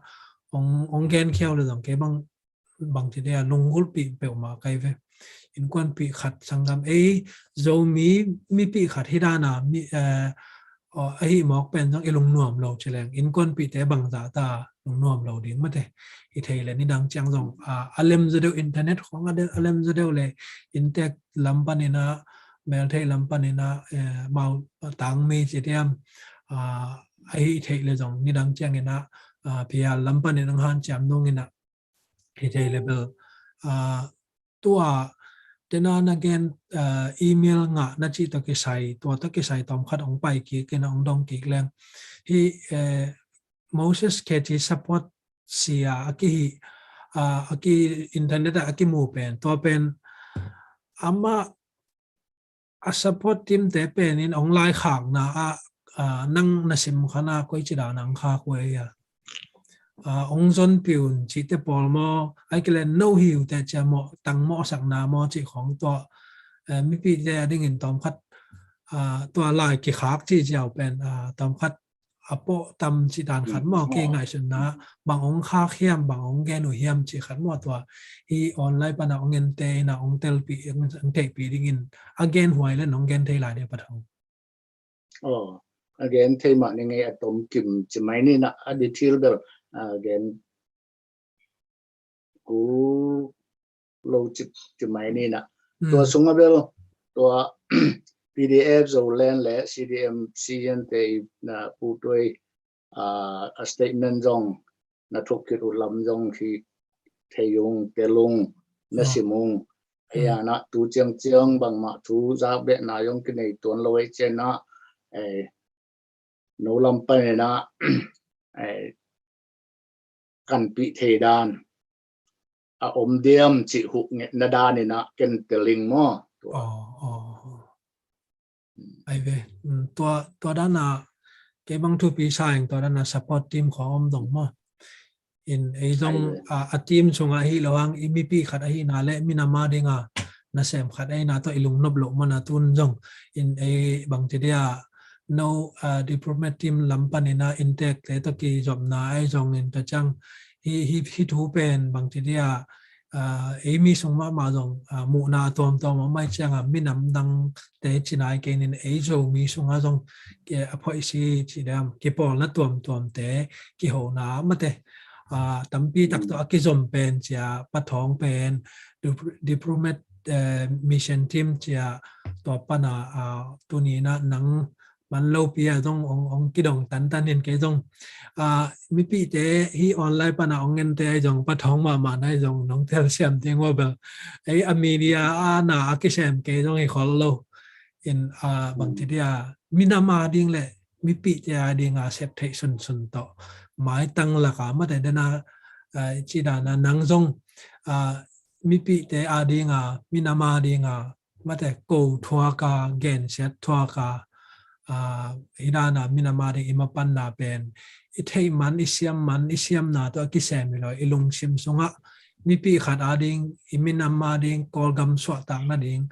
hong gen khiau le zong kei bang bangci dia lunggulhpih peuhmah kai ve. Innkuanpih khat sanggam ei Zomi mipih khat hi dan a mi ahi mawk pen zong i lungnuam lo ci leng innkuanpihte bangzah ta lungnuam lo ding mate. Hi thei le nidang ciang zong a lem zaw deuh, internet khawng a lem zaw deuh le inntek lam pan in ah, meltheih lam pan in ah, mau tangmi ci diam, ahi theih le zong nidang ciang in ah, P R lam pan in ah hanciam nung in ah hi thei le bel tua tena na gen, ah, email ngah na cih tawh kisai, tua tawh kisai tawmkhat hong pai kik in a hong dong kik leng. Hi, eh, Moses Khe Chi support sia a kihi, ah, a ki internet ah a kimu pen, tua pen amah a support team te pen in hong laikhakna ah, ah, nang na sim khan a koi ci dan a hong khak uh ei a. Ah, hong zon piun cihte pawl maw, ai kile no hiu te cia maw, tang mawhsakna maw cih khong tua, eh, mipite a dingin tawmkhat, ah, tua lai kikhak cih ziau pen, ah, tawmkhat a pawh tam cih dan khat maw, kei ngaihsutna bang hong khak hiam, bang hong gen uh hiam cih khat maw, tua hi online pana hong ente ina hong telpih, hong theihpih dingin a gen huai le nong gen thei lai dia Pa Thong. Aw, a gen thei mah ni ngei a tom kim ci mai ni na a di thil bel a gen ku lo ci, ci mai ni na. Tua sunga bel tua P D F Zoland le C D M C N te i na pu tuai a, a statement zong na thuk khit uh lam zong hi thei ung, tel ung, na sim ung. Ei a na tu ciangciang bangmah thu zak beh na zong kinei tuan lo ei cian na, eh, no lam pan ina, eh, kanpih thei dan a om diam cih huh ngetna dan ina ken teling maw. Tua. Aw, aw. Ai ve, tua, tua dana kei bang thupi sa ing, tua dana support team khong om dong maw. In ei zong a, a team sungah hi lo hang i mipi khat ahi na le minam a dinga nasem khat ahi na tua i lungnop loh mana tun zong in ei bang ti dia no, a, diplomat team lam pan ina intek te tua kizopna ai zong in tua ciang hi, hi, hi thu pen bang ti dia, a, ei mi sung mahmah zong, a, muhna a tuamtuam a mai cianga minam dang te cinai kenin ei Zomi sunga zong ke a phoih si ci dam kipawlna tuamtuam te kihona mate, a, tampi tak tawh a kizom pen cia Pa Thong pen diplomat, eh, mission team cia tua pana, a, tunina nang man lopi a zong ong, ong kidong tantan in kei zong, a, mipite hi online pana ong ngente ai zong Pa Thong mahmah nai zong nong telsiam ding ua bel ei a media a na a kisem kei zong hi khol lo. In, a, bang ti dia minam a ding le mipite a dinga sep theih sunsun tawh maitang laka mate dena, a, ci dana nang zong, a, mipite a dinga minam a dinga mate ko thuaka gensiat thuaka, a, hi dana minam a ding i mapanna pen i theih man, i siam man, i siamna tawh a kisem hi lo i lungsim sungah mipi khat a ding, i minam a ding, Kawlgam suahtak nading,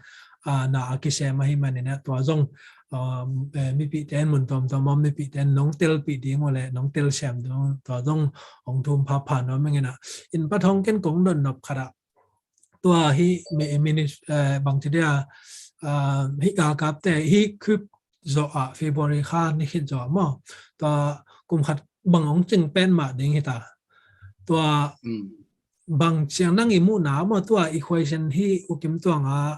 a, na a kisem ahi manin a tua zong, a, eh, mipite in mun tuamtuam a mipite in nong telpih ding uh le nong telsiam ding uh tua zong hong thum phapha nuam ing ina. In Pa Thong ken kong dot nop khat ah tua hi mi, minis, eh, bang ti dia, a, hi galkapte hi khup zawh a February kha ni khit zawh maw, tua kum khat bang hong cing pen mah ding hi ta. Tua bang ciang nang i muhna maw tua equation hi ukim tuanga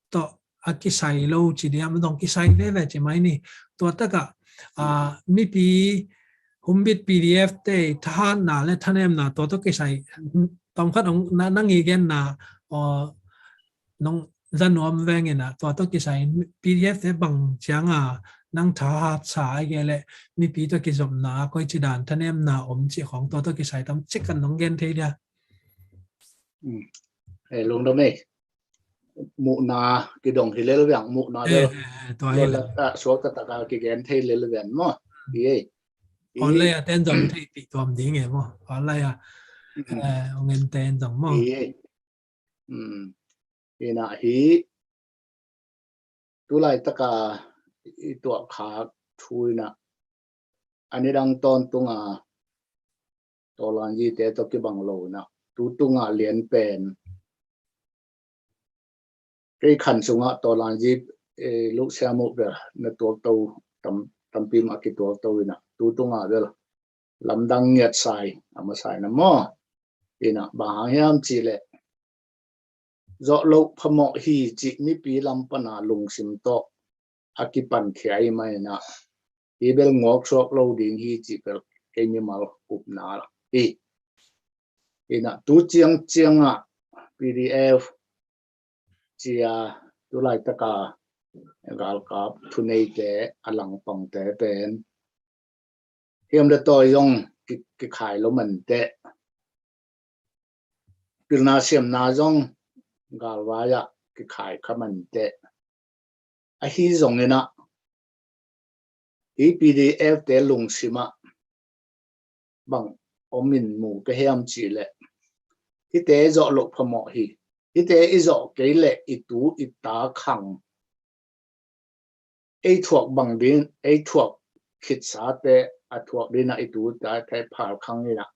tawh a kisai lo ci diam, a dong kisai veve ci mai ni. Tua takah, a, mipi humbit P D F te thahatna le thanemna tua tawh kisai tawmkhat hong na, nang i genna, a, nong za nuam veng ina tua tawh kisai P D F te bang cianga nang thahat sa ai ge le mipi tawh kizopna koi ci dan thanemna om ci khong tua tawh kisai tam cik kan nong gen thei dia. Mm. Eh, lungdam ei. Muhna kidong hi lel viang muhna eh, lel. Eh, eh, tua hi lel. Suak taktak a kigen thei lel viang maw. Hi ei. Online a ten zong thei pi tuam ding e maw. Online a. Mm. Eh, ong en ten zong maw. Hi ei. Mm. Ina hi. Tulaitaka i tuahkhak thu ina a nidang tawntunga tawlanzite tawh kibang lo ina tu tunga lian pen kei khan sungah tawlanzi, eh, luksiam uh bel na tuakto tam, tampi mah kituakto ina tu tunga bel lamdang ngiat sai a masa ina maw. Ina bang hang hiam cih leh zawh loh phamawh hi cih mipi lam pana lungsim tawh a kipankhia i mai ina hi bel nguak suak lo ding hi cih bel kei mimal upna hi. Ina tu ciang ciangah P D F cia, tu laitaka galkap thuneite a langpangte pen hiam le tawi zong ki, kikhai lo manteh, pilna siamna zong galvai ah kikhai kha manteh. Ahi zongin ah hi P D F te lungsim ah bang om in mu ka hiam cih leh, hihte i zawh loh phamawh hi. Hihte i zawh kei leh i tu i ta khang, ei thuak bang ding, ei thuak khitsate a thuak ding ah i tu i ta te phal khang in ah,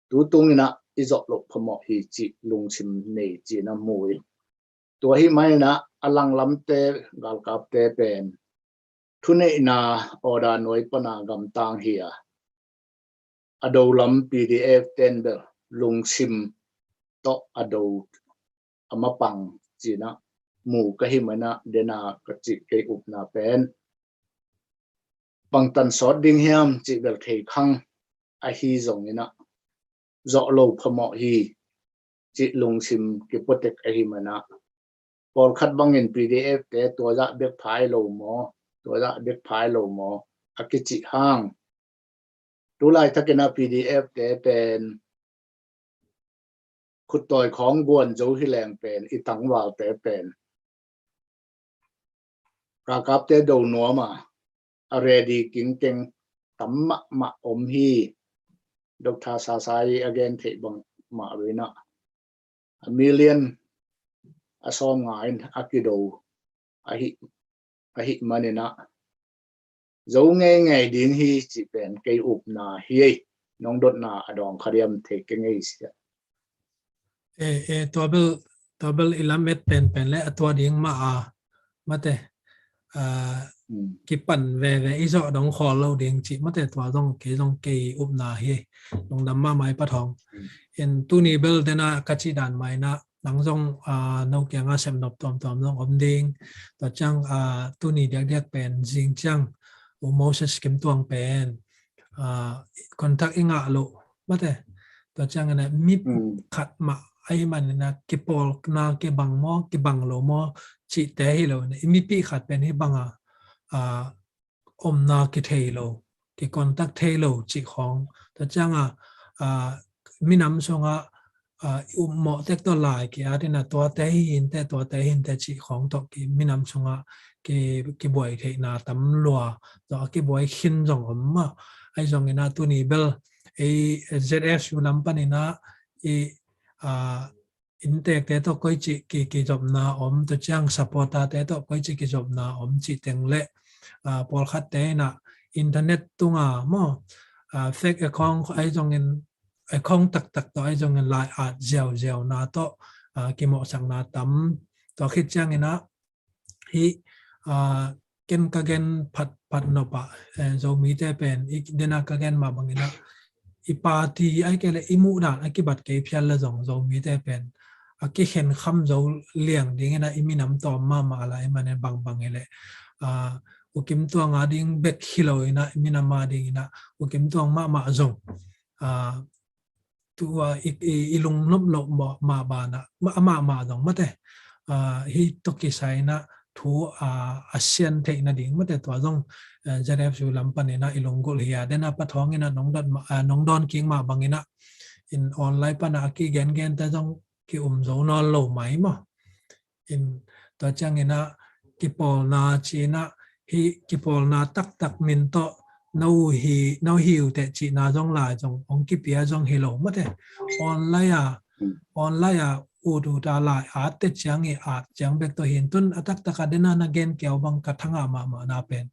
tu tung in ah i zawh loh phamawh hi cih lungsim nei ci-in ah mu hi. Tua ahih manin ah a langlamte, galkapte pen thuneihna order nuai pana gamtang hi a, a do lam P D F ten bel lungsim tawh a do a mapang ci-in ah mu ka hih manin ah, den a ka cih kei upna pen bangtan sawt ding hiam cih bel thei khang. Ahi zongin ah zawh loh phamawh hi cih lungsim kipuatek ahih manin ah, pawlkhat bangin P D F te tua zah bek phai lo maw, tua zah bek phai lo maw a kicih hang, tu laitakin ah P D F te pen khuttawi khawng guan zo hi leng pen i tangvalte pen galkapte do nuam a, a ready kingkeng tam mahmah om hi. Doctor Sasai a gen theih bang mah ve in ah, a million a sawm nga in a kido ahih, ahih manin ah zo ngeingei ding hi cih pen kei upna hi. Nong dotna a dawng kha diam thei keng ei sia. E, e, tua bel, tua bel i lamet penpen le a tua ding mah a, mate, a, kipan veve i zawh dong khawl lo ding cih mate, tua zong kei zong kei upna hi. Lungdam mahmah i Pa Thawng. In tuni bel den a ka cih dan mah in ah, nang zong, a, no kiangah sepnop tuamtuam zong om ding. Tua ciang, a, tuni diakdiak pen zing ciang U Moses Kim Tuang pen, a, contact i ngah loh mate. Tua ciangin ah mi khat mah ahih manin ah kipawlna kibang maw, kibang lo maw cihte hi lo in ah, i mipi khat pen hih bang a, a, omna kithei lo, kicontact thei lo cih khawng. Tua ciang a, a, minam sungah, a, i upmawh tek tawh lai ki-at in ah, tuate hi hinteh, tuate hi hinteh cih khawng tawh ki, minam sungah ki, kibuai theihna tam lua, tua a kibuai khin zong om mah. Ahi zongin ah tuni bel ei Z F U lam panin ah i, a, inntekte tawh koici ki, kizopna om, tua ciang supporter-te tawh koici kizopna om cih teng le, a, pawlkhatte in ah internet tunga maw, a, fake account ahi zongin, account taktak tawh ahi zongin lai at ziauziauna tawh, a, kimawhsakna tam. Tua khit ciangin ah hih, a, ken ka gen phat, phat nop ah, eh, Zomite pen i den a ka gen mah bangin ah i party ahih kei leh i muhdan a kibat kei phial le zong Zomite pen a kikhenkham zo liang dingin ah i minam tawm mahmah lai, ahih manin bangbang hi leh, a, U Kim Tuang a ding bek hi lo in ah i minam a dingin ah U Kim Tuang mahmah zong, a, tua i, i, i lungnop loh mah, mah banah, mah, mah, mah zong mate, a, hih tawh kisai in ah thu, a, a sian theih nading mate, tua zong, eh, Z F U lam panin ah i lunggulh hi a, den a Pa Thawng in ah nong dot mah, a, nong dawn kik mah bangin ah in online panah a kigengen te zong ki-um zo nawn lo mai maw. In tua ciangin ah kipawlna ci-in ah hih kipawlna taktak min tawh no hi, no hi uh teh cihna zong lai zong hong kipia zong hi lo mate. Online a, online a ut ut a lai at teh ciang i at ciang bek tawh hi in, tun a taktak a den a na gen kei uh bang ka thangah mahmahna pen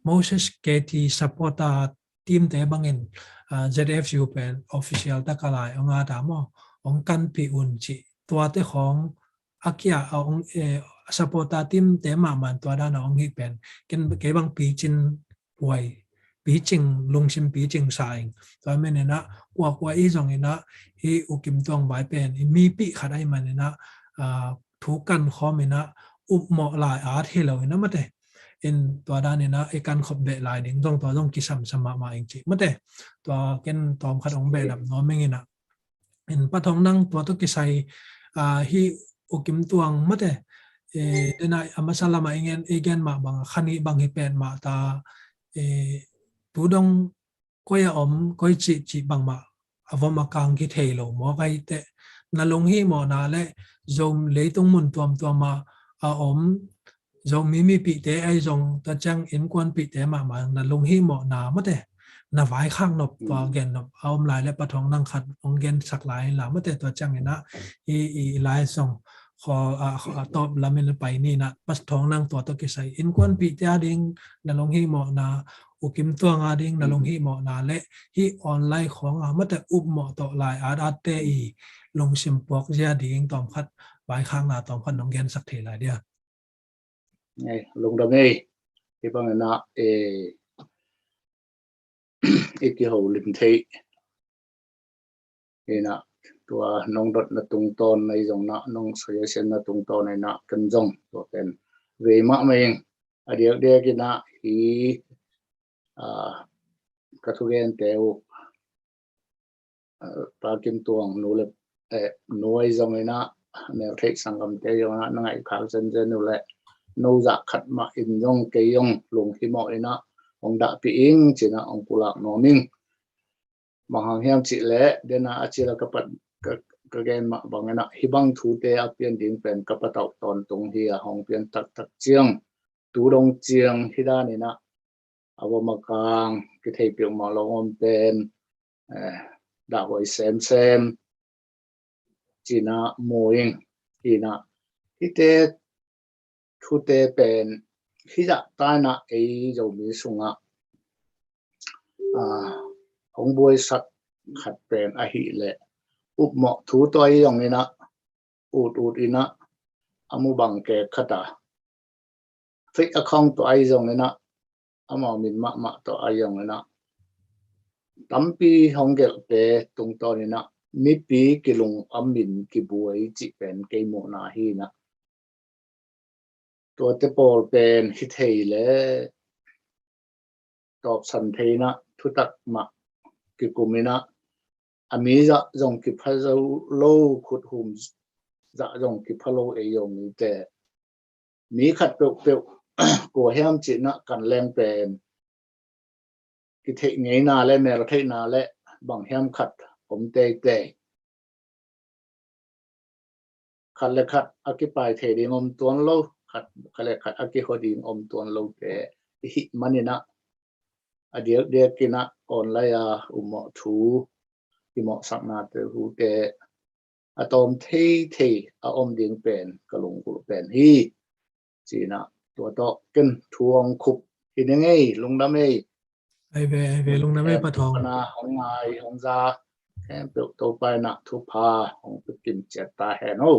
Moses K T supporter team-te bangin, a, Z F U pen official tak a lai hong at a maw, hong kanpih un cih tuate khawng a kia, a hong, eh, supporter team-te mahmah in tua dan a hong hih pen ken, kei bang picin huai, picing, lungsim picing sa ing. Tua manin ah kuakua i zongin ah hih U Kim Tuang vai pen i mipi khat ahih manin ah, a, thu kan khawm in ah upmawh lai at hi lo in ah mate. In tua dan in ah i kan khop beh lai ding zong tua zong kisamsam mahmah ing cih mate. Tua ken tawm khat hong behlap nuam ing in ah. In Pa Thawng nang tua tawh kisai, a, hih U Kim Tuang mate, eh, dena a masa lama i gen, i gen mah bang, kha nih bang hi pen mah ta, eh, tu dong koi a om, koi cih cih bang mah a vom a kang kithei lo maw, kai teh na lunghimawhna le Zo leitung mun tuamtuam ah a om Zomi mipihte ahi zong, tua ciang innkuanpihte mahmah na lunghimawhna mate, na vaikhak nop, tua gen nop a om lai le Pa Thawng nang khat hong gensak lai inla mate, tua ciang inah i, i, i lai zong khaw, a, khaw, a tawp lamin a pai ninah, Pa Thawng nang tua tawh kisai innkuanpihte a ding na lunghimawhna, U Kim Tuang a ding na lunghimawhna le hih online khawng a mate upmawh tawh lai at atte i lungsim puak zia ding tawmkhat, vaikhakna tawmkhat nong gensak thei lai dia. Ei, lungdam ei. Hih bang inah, eh, i kiholim thei inah, tua nong dotna tungtawn ahi zong inah, nong suggestion na tungtawn inah, ken zong tua pen vei mahmah ing. A diakdiak inah hi, ah, ka thugente uh, ah, Pa Kim Tuang nu le, eh, nu ahi zong inah, Meltheih sanggamte zong inah na ngaihkhak zenzen uh leh, no zah khat mah in zong kei zong lunghimawh inah hong dahpih ing ci inah hong pulak nuam ing. Bang hang hiam cih leh, dena a cila ka pat, ka, ka gen mah bang inah, hih bang thute a pian ding pen ka patauh tawntung hi a, hong pian taktak ciang, tu dong ciang hih dan inah a vom a kang kithei peuhmah lo om pen, eh, dahhuai semsem ci inah mu ing. Inah hihte thute pen hih zah ta inah ei Zomi sungah, ah, hong buaisak khat pen ahih leh upmawh thu tawh ahi zong inah, ut ut inah, a mu bang kek khat a, fake account tawh ahi zong inah, amau min mahmah tawh ahi zong inah, tampi hong gelhte tungtawn inah mipi kilung a min kibuai cih pen kei muhna hi inah, tuate pawl pen hi thei le tawpsan thei inah, thutak mah kikum inah, a mi zah zong kipha zo lo, khuthum zah zong kipha lo ei Zomite. Mi khat peuhpeuh kua hiam ci inah kan leng pen kitheih ngeina le meltheihna le bang hiam khat om teitei. Khat le khat a kipai thei ding om tuan lo, khat, khat le khat a kihua ding om tuan lote i hih man inah, a diakdiak inah online a upmawh thu, kimawhsaknate thute a tawm theithei a om ding pen ka lunggulh pen hi. Ci inah tua tawh ken thu hong khup hi ning ei, lungdam ei. Ai ve, ai ve, lungdam ei Pa Thawng. Hong ngai, hong za khempeuh Topa inah thupha hong pia kim ciat ta hen o.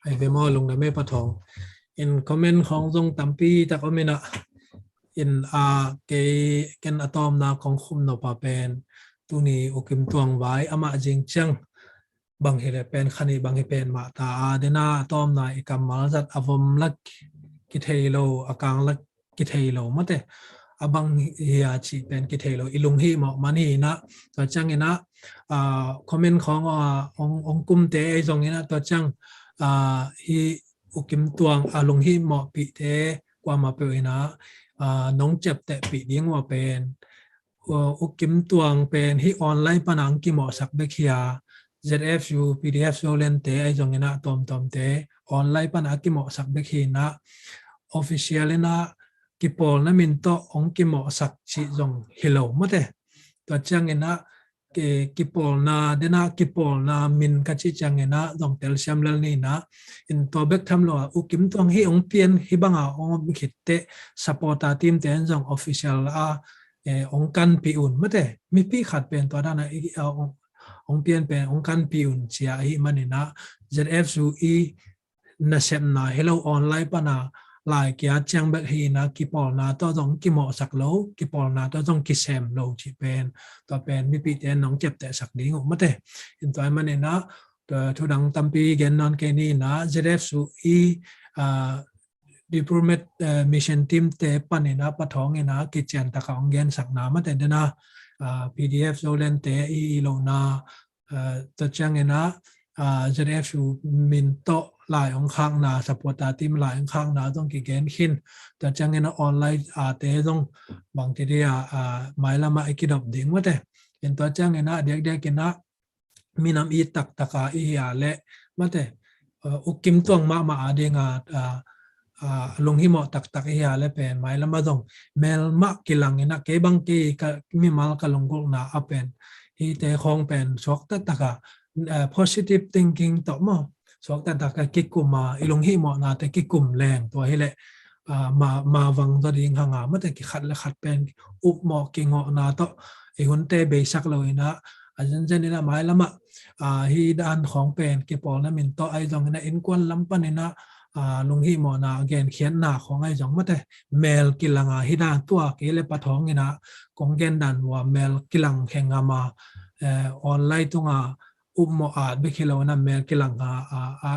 Ai ve maw, lungdam ei Pa Thawng. In comment khawng zong tampi tak om inah, in a kei ken a tawmna kong khum nop a pen tuni U Kim Tuang vai amah zing ciang bang hi le pen kha nih bang hi pen mah ta a, dena a tawmna i kammal zat a vom la kithei lo, a kang la kithei lo mate, a bang hi a cih pen kithei lo, i lunghimawh man hi inah, tua ciang inah, ah, comment khawng, ah, ong, ong kumte ei zong inah, tua ciang, ah, hi U Kim Tuang a lunghimawhpihte kuamah peuh inah, ah, nong ciaptehpih ding uh a pen, uh, U Kim Tuang pen hih online pana ang kimawhsak bek hi a, Z F U, P D F Zolandte ahi zong inah tawmtawmte online pana a kimawhsak bek hi inah, official inah kipawlna min tawh hong kimawhsak cih zong hi lo mate. Tua ciang inah ki, kipawlna, dena kipawlna min ka cih ciang inah zong telsiam lel ni inah, in tua bek tham lo a U Kim Tuang hih hong pian hih banga hong om khit teh supporter teamte in zong official a, eh, hong kanpih un mate. Mipi khat pen tua dana i, eh, hong, hong pian pen hong kanpih un ci a ahih man inah Z F U i nasepna hi lo, online pana lai kia ciang bek hi inah kipawlna tawh zong kimawhsak lo, kipawlna tawh zong kisem lo cih pen, tua pen mipite nong ciaptehsak ding uh mate. In tua ahih man inah, tua thudang tampi gen nawn kei ni inah, Z F U i, ah, diplomat, eh, mission teamte pan inah Pa Thawng inah kician taka hong gensakna mate dena, ah, P D F Zolandte i, i lohna, ah, tua ciang inah, ah, Z F U min tawh lai ong khakna, supporter team lai ong khakna zong kigen khin. Tua ciangin a online, ah, te zong bangci dia, ah, mailam ah i kidop ding mate. In tua ciangin a diakdiakin a minam it taktak a i hi a leh mate, ah, U Kim Tuang mahmah a ding a, ah, ah, lunghimawh taktak i hi a leh pen mailam ah zong melmah kilang in a, kei bang kei ka mimal ka lunggulhna a pen hihte khawng pen suak taktak a, ah, positive thinking tawh maw, suak taktak a kikum a, i lunghimawhnate kikum leng tua hi leh, ah, ma, ma vang zaw ding hang a mate, kikhat le khat pen upmawh kingawhna tawh i hunte beisak lo in a, a zenzen in a mailam ah, ah, hih dan khawng pen kipawlna min tawh ahi zongin a innkuan lam panin a, ah, lunghimawhna genkhiatna khawng ahi zong mate, mel kilang a hih dan tua kei le Pa Thawng in a kong gen dan uh a mel kilang khe ngam a, eh, online tung a upmawh at bek hi lo in a mel kilang a, a, a,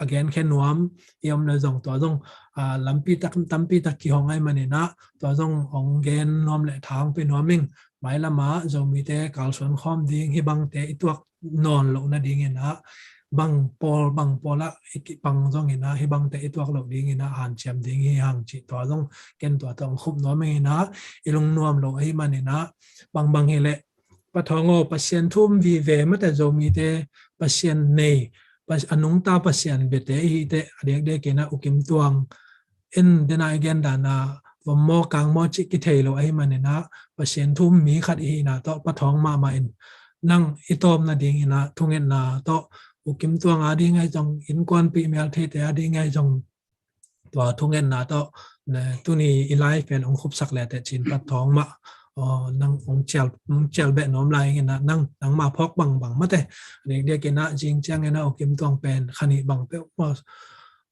a genkhe nuam i om le zong tua zong, ah, lampi tak, tampi tak kihong ahi manin a tua zong ong gen nuam le tha ong pia nuam ing. Mailam ah Zomite kalsuan khawm ding hih bangte i tuak nawn loh nadingin a, bang pawl bang pawl ah i kipang zongin a hih bangte i tuak loh dingin a hanciam ding hi hang cih tua zong ken tua tawh ong khup nuam ing in a, i lungnuam loh ahi manin a, bangbang hi leh Pa Thawng aw, Pasian thu um vive mate, Zomite Pasian nei, Pas-, a nungta Pasian biate i hi teh a diakdiakin a U Kim Tuang en dena i gen dan a vom maw kang maw cih kithei lo ahi manin a, Pasian thu um mi khat i hihna tawh Pa Thawng mahmah in nang i tawpna dingin a thungetna tawh U Kim Tuang a ding ahi zong, innkuanpih meltheite a ding ahi zong, tua thungetna tawh, ne, tuni i live pen ong khupsak le teh cin Pa Thawng mah, aw, nang ong cial, ong cial beh nuam lai ing in a, nang, nangmah phawk bangbang mate. Diakdiakin a zing ciangin a U Kim Tuang pen kha nih bang peuh maw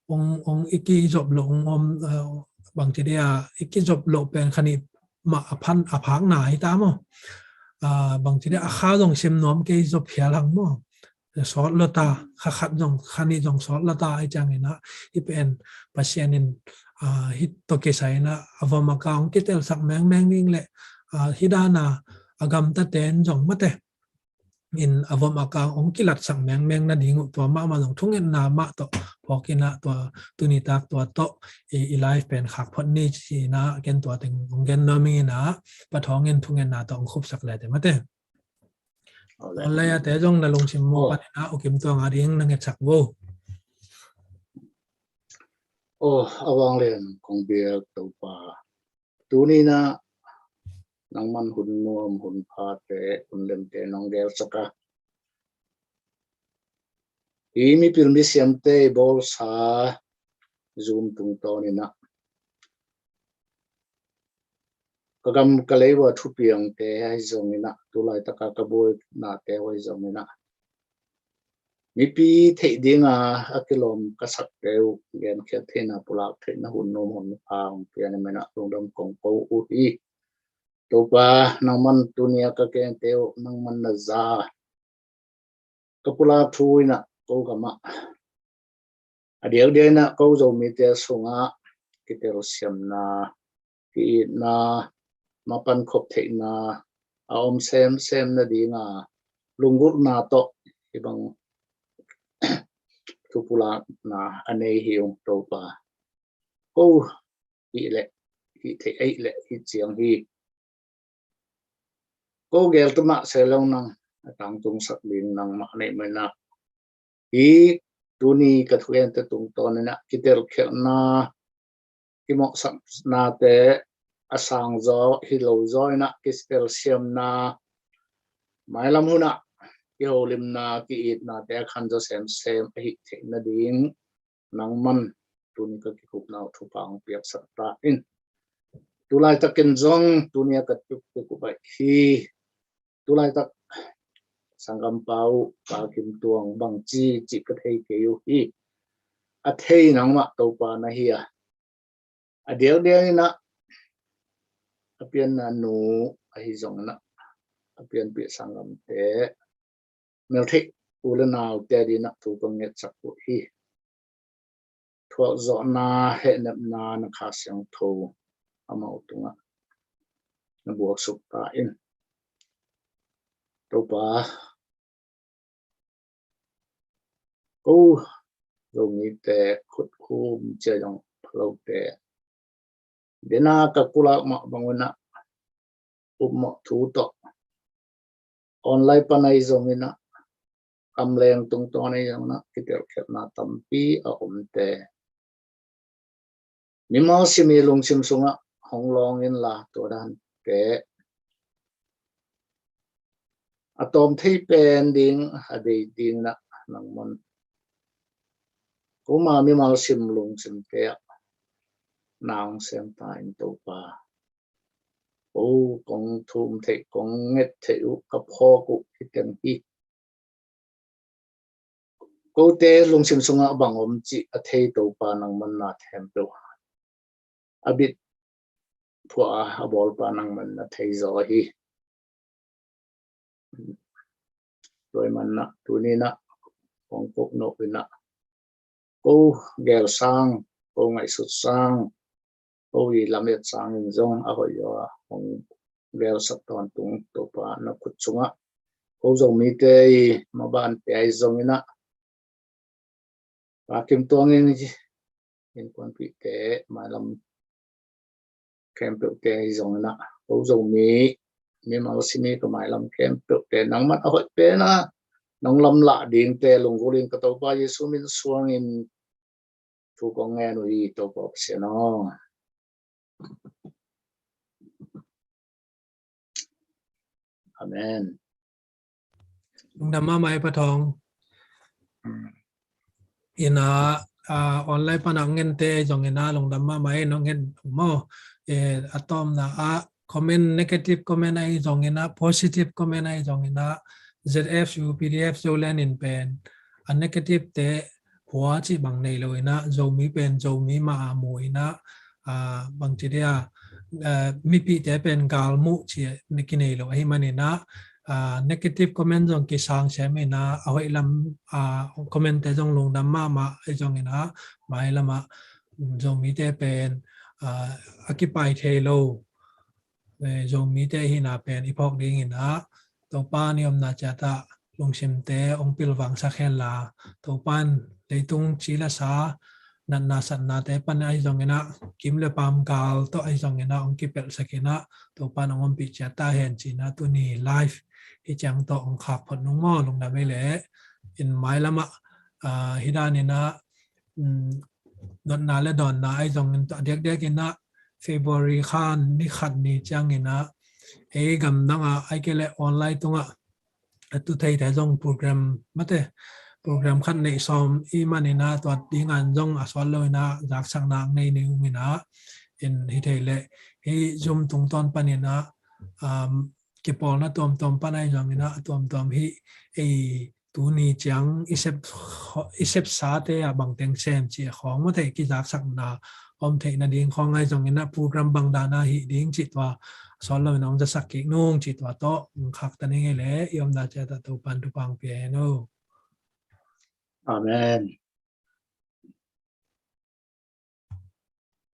ong, ong i kizop loh ong om, eh, bangci dia i kizop loh pen kha nih mah a phan, a phakna hi ta maw. Ah, bangci dia a kha zong sim nuam kei, zop hial hang maw. Sawt lo ta, kha khat zong, kha nih zong sawt lo ta ahi ciangin a, hih pen Pasian in, ah, hih tawh kisai in a, a vom a kang ong kitelsak mengmeng ding le, ah, hih dan a, a gamtaten zong mate in a vom a kang ong kilatsak mengmeng nading uh tua mahmah zong thungetna mah tawh phawk in a, tua tuni tak tua tawh i, i live pen khak phot ni ci in a, ken tua teng ong gen nuam ing in a, Pa Thawng in thungetna tawh ong khupsak le teh mate. Aw le. Aw le, a te zong na lungsim mu, aw, panin a U Kim Tuang a ding na ngetsak vo. Aw, a vanglian kong biak Topa, tuni in a nangman hun nuam, hun phate, hun lemte nong gelsak a, i mipil misiamte i bawlsa Zoom tungtawn in a, ka gam ka lei ua thupiangte ahi zongin a, tu laitaka ka buainate uh ahi zongin a, mipi theih dinga a kilawm ka sakte uh genkhiat theihna, pulak theihna hun nuam hun pha hong pia ni manin a lungdam kong ko uh hi. Topa, nangman tuni a ka kengte uh nangman na za, ka pulak thu in a ko gamah, a diakdiak in a ko Zomite sungah kitelsiamna, ki-itna, mapan khop theihna a om semsem nadinga lunggulhna tawh hih bang thu pulakna a nei hi ung Topa. Ko hih leh, hih theih ahih leh hih ciang hi. Ko gel tumah se lo nang a tangtungsak ding nangmah nei manin a, hih tuni ka thugente tungtawn in a kitelkhialhna, kimawhsaknate a sang zaw hi lo zaw in a, kitelsiamna, mailam hunah kiholimna, ki-itnate a khan zaw semsem ahih theih nading nangman tuni ka kikupna uh thupha hong piaksak ta in. Tu laitakin zong tuni a ka kikup ahih hi. Tu laitak sanggampa uh Pa Kim Tuang bangci cih ka thei kei uh hi. A thei nangmah Topa na hi a, a diakdiak in a, a pianna nu ahi zongin a, a pianpih sanggamte, meltheih u le naute adingin a thu ka ngetsak uh hi. Thuakzawhna, hehnepna na Kha Siangtho amau tungah na buaksuk ta in. Topa, Ko Zomite khut khum cia zong phalote dena ka kulak mah bangunah upmawh thu tawh online pan ahi zonginah, kamleng tungtawn ahi zonginah kitelkhiatna tampi a omte mimal simi lungsim sungah hong lawng inla, tua dante a tawm thei pen ding a deih dinginah nangman koma mimal sim lungsimte ah nang sem ta in Topa. Ko kong thum theih, kong nget theih uh, ka phawk uh hi teng hi. Kote lungsim sungah bang om cih a thei Topa nangman na thempeuh a bit phuah a, a bawlpa nangman na thei zaw hi. Tua ahih manah tuninah kong kok nop inah ko gel sang, ko ngaihsut sang, ko i lamet sangin zong a hoih zaw a hong gelsak tawntung Topa na khut sungah ko Zomite i maban pia ahi zonginah Pa Kim Tuang in innkuanpihte, mailam khempeuhte ahi zonginah ko Zomi mimal simi ka mailam khempeuhte nangman a hoih pena nong lamlah dingte lunggulh in ka Topa Jesu min suangin thu kong ngen uh hi, Topa Pasian aw. Amen. Lungdam mahmah ei Pa Thawng. Ina, ah, online pana hong ngen te zong ina lungdam mahmah ei, nong ngen maw. Eh, a tawmna ah comment, negative comment ahi zong ina, positive comment ahi zong ina, Z F U P D F Zoland in pen a negative te hua cih bang nei lo ina, Zomi pen Zomi mah a mu ina, ah, bang ci dia, ah, mipihte pen galmuh cih kinei lo ahi man ina, ah, negative comment zong kisang sem ina, a hoih lam, ah, comment te zong lungdam mahmah ahi zong ina, mailam ah Zomite pen, ah, a kipai thei lo, eh, Zomite hina pen i phawk dingin ah, Topa i omna ciat ah lungsimte hong pilvangsak henla, Topa in leitung ci le sa, natna satnate pan ahi zongin ah, kim le paam gal tawh ahi zongin ah, hong kipelhsak in ah, Topa in hong ompih ciat ta hen ci-in ah, tuni live hi ciang tawh hong khak phot nung maw, lungdam ei leh. In mailam ah, ah, hi dan in ah, um, dotna le dawnna ahi zongin a diakdiak in ah February kha ni khat ni ciangin ah ei gamdang ah ahih kei leh online tungah a tu theite zong program mate, program khat neih sawm i man in ah tua ding ah zong a sawt lo in ah zaksakna nei ni ung in ah, in hi thei leh hih Zoom tungtawn pan in ah, um, kipawlna tuamtuam pan ahi zongin ah, a tuamtuam hih ei tuni ciang i sep, i sepsate ah bangteng sem cih khawng mate, kizaksakna om theih nading khawng ahi zongin ah program bang dan a hih ding cih tua sawt lo in ah hong zasak kik nung cih tua tawh hong khaktan ing ei leh, i omna ciat ah Topa in thupha hong pia hen aw. Amen.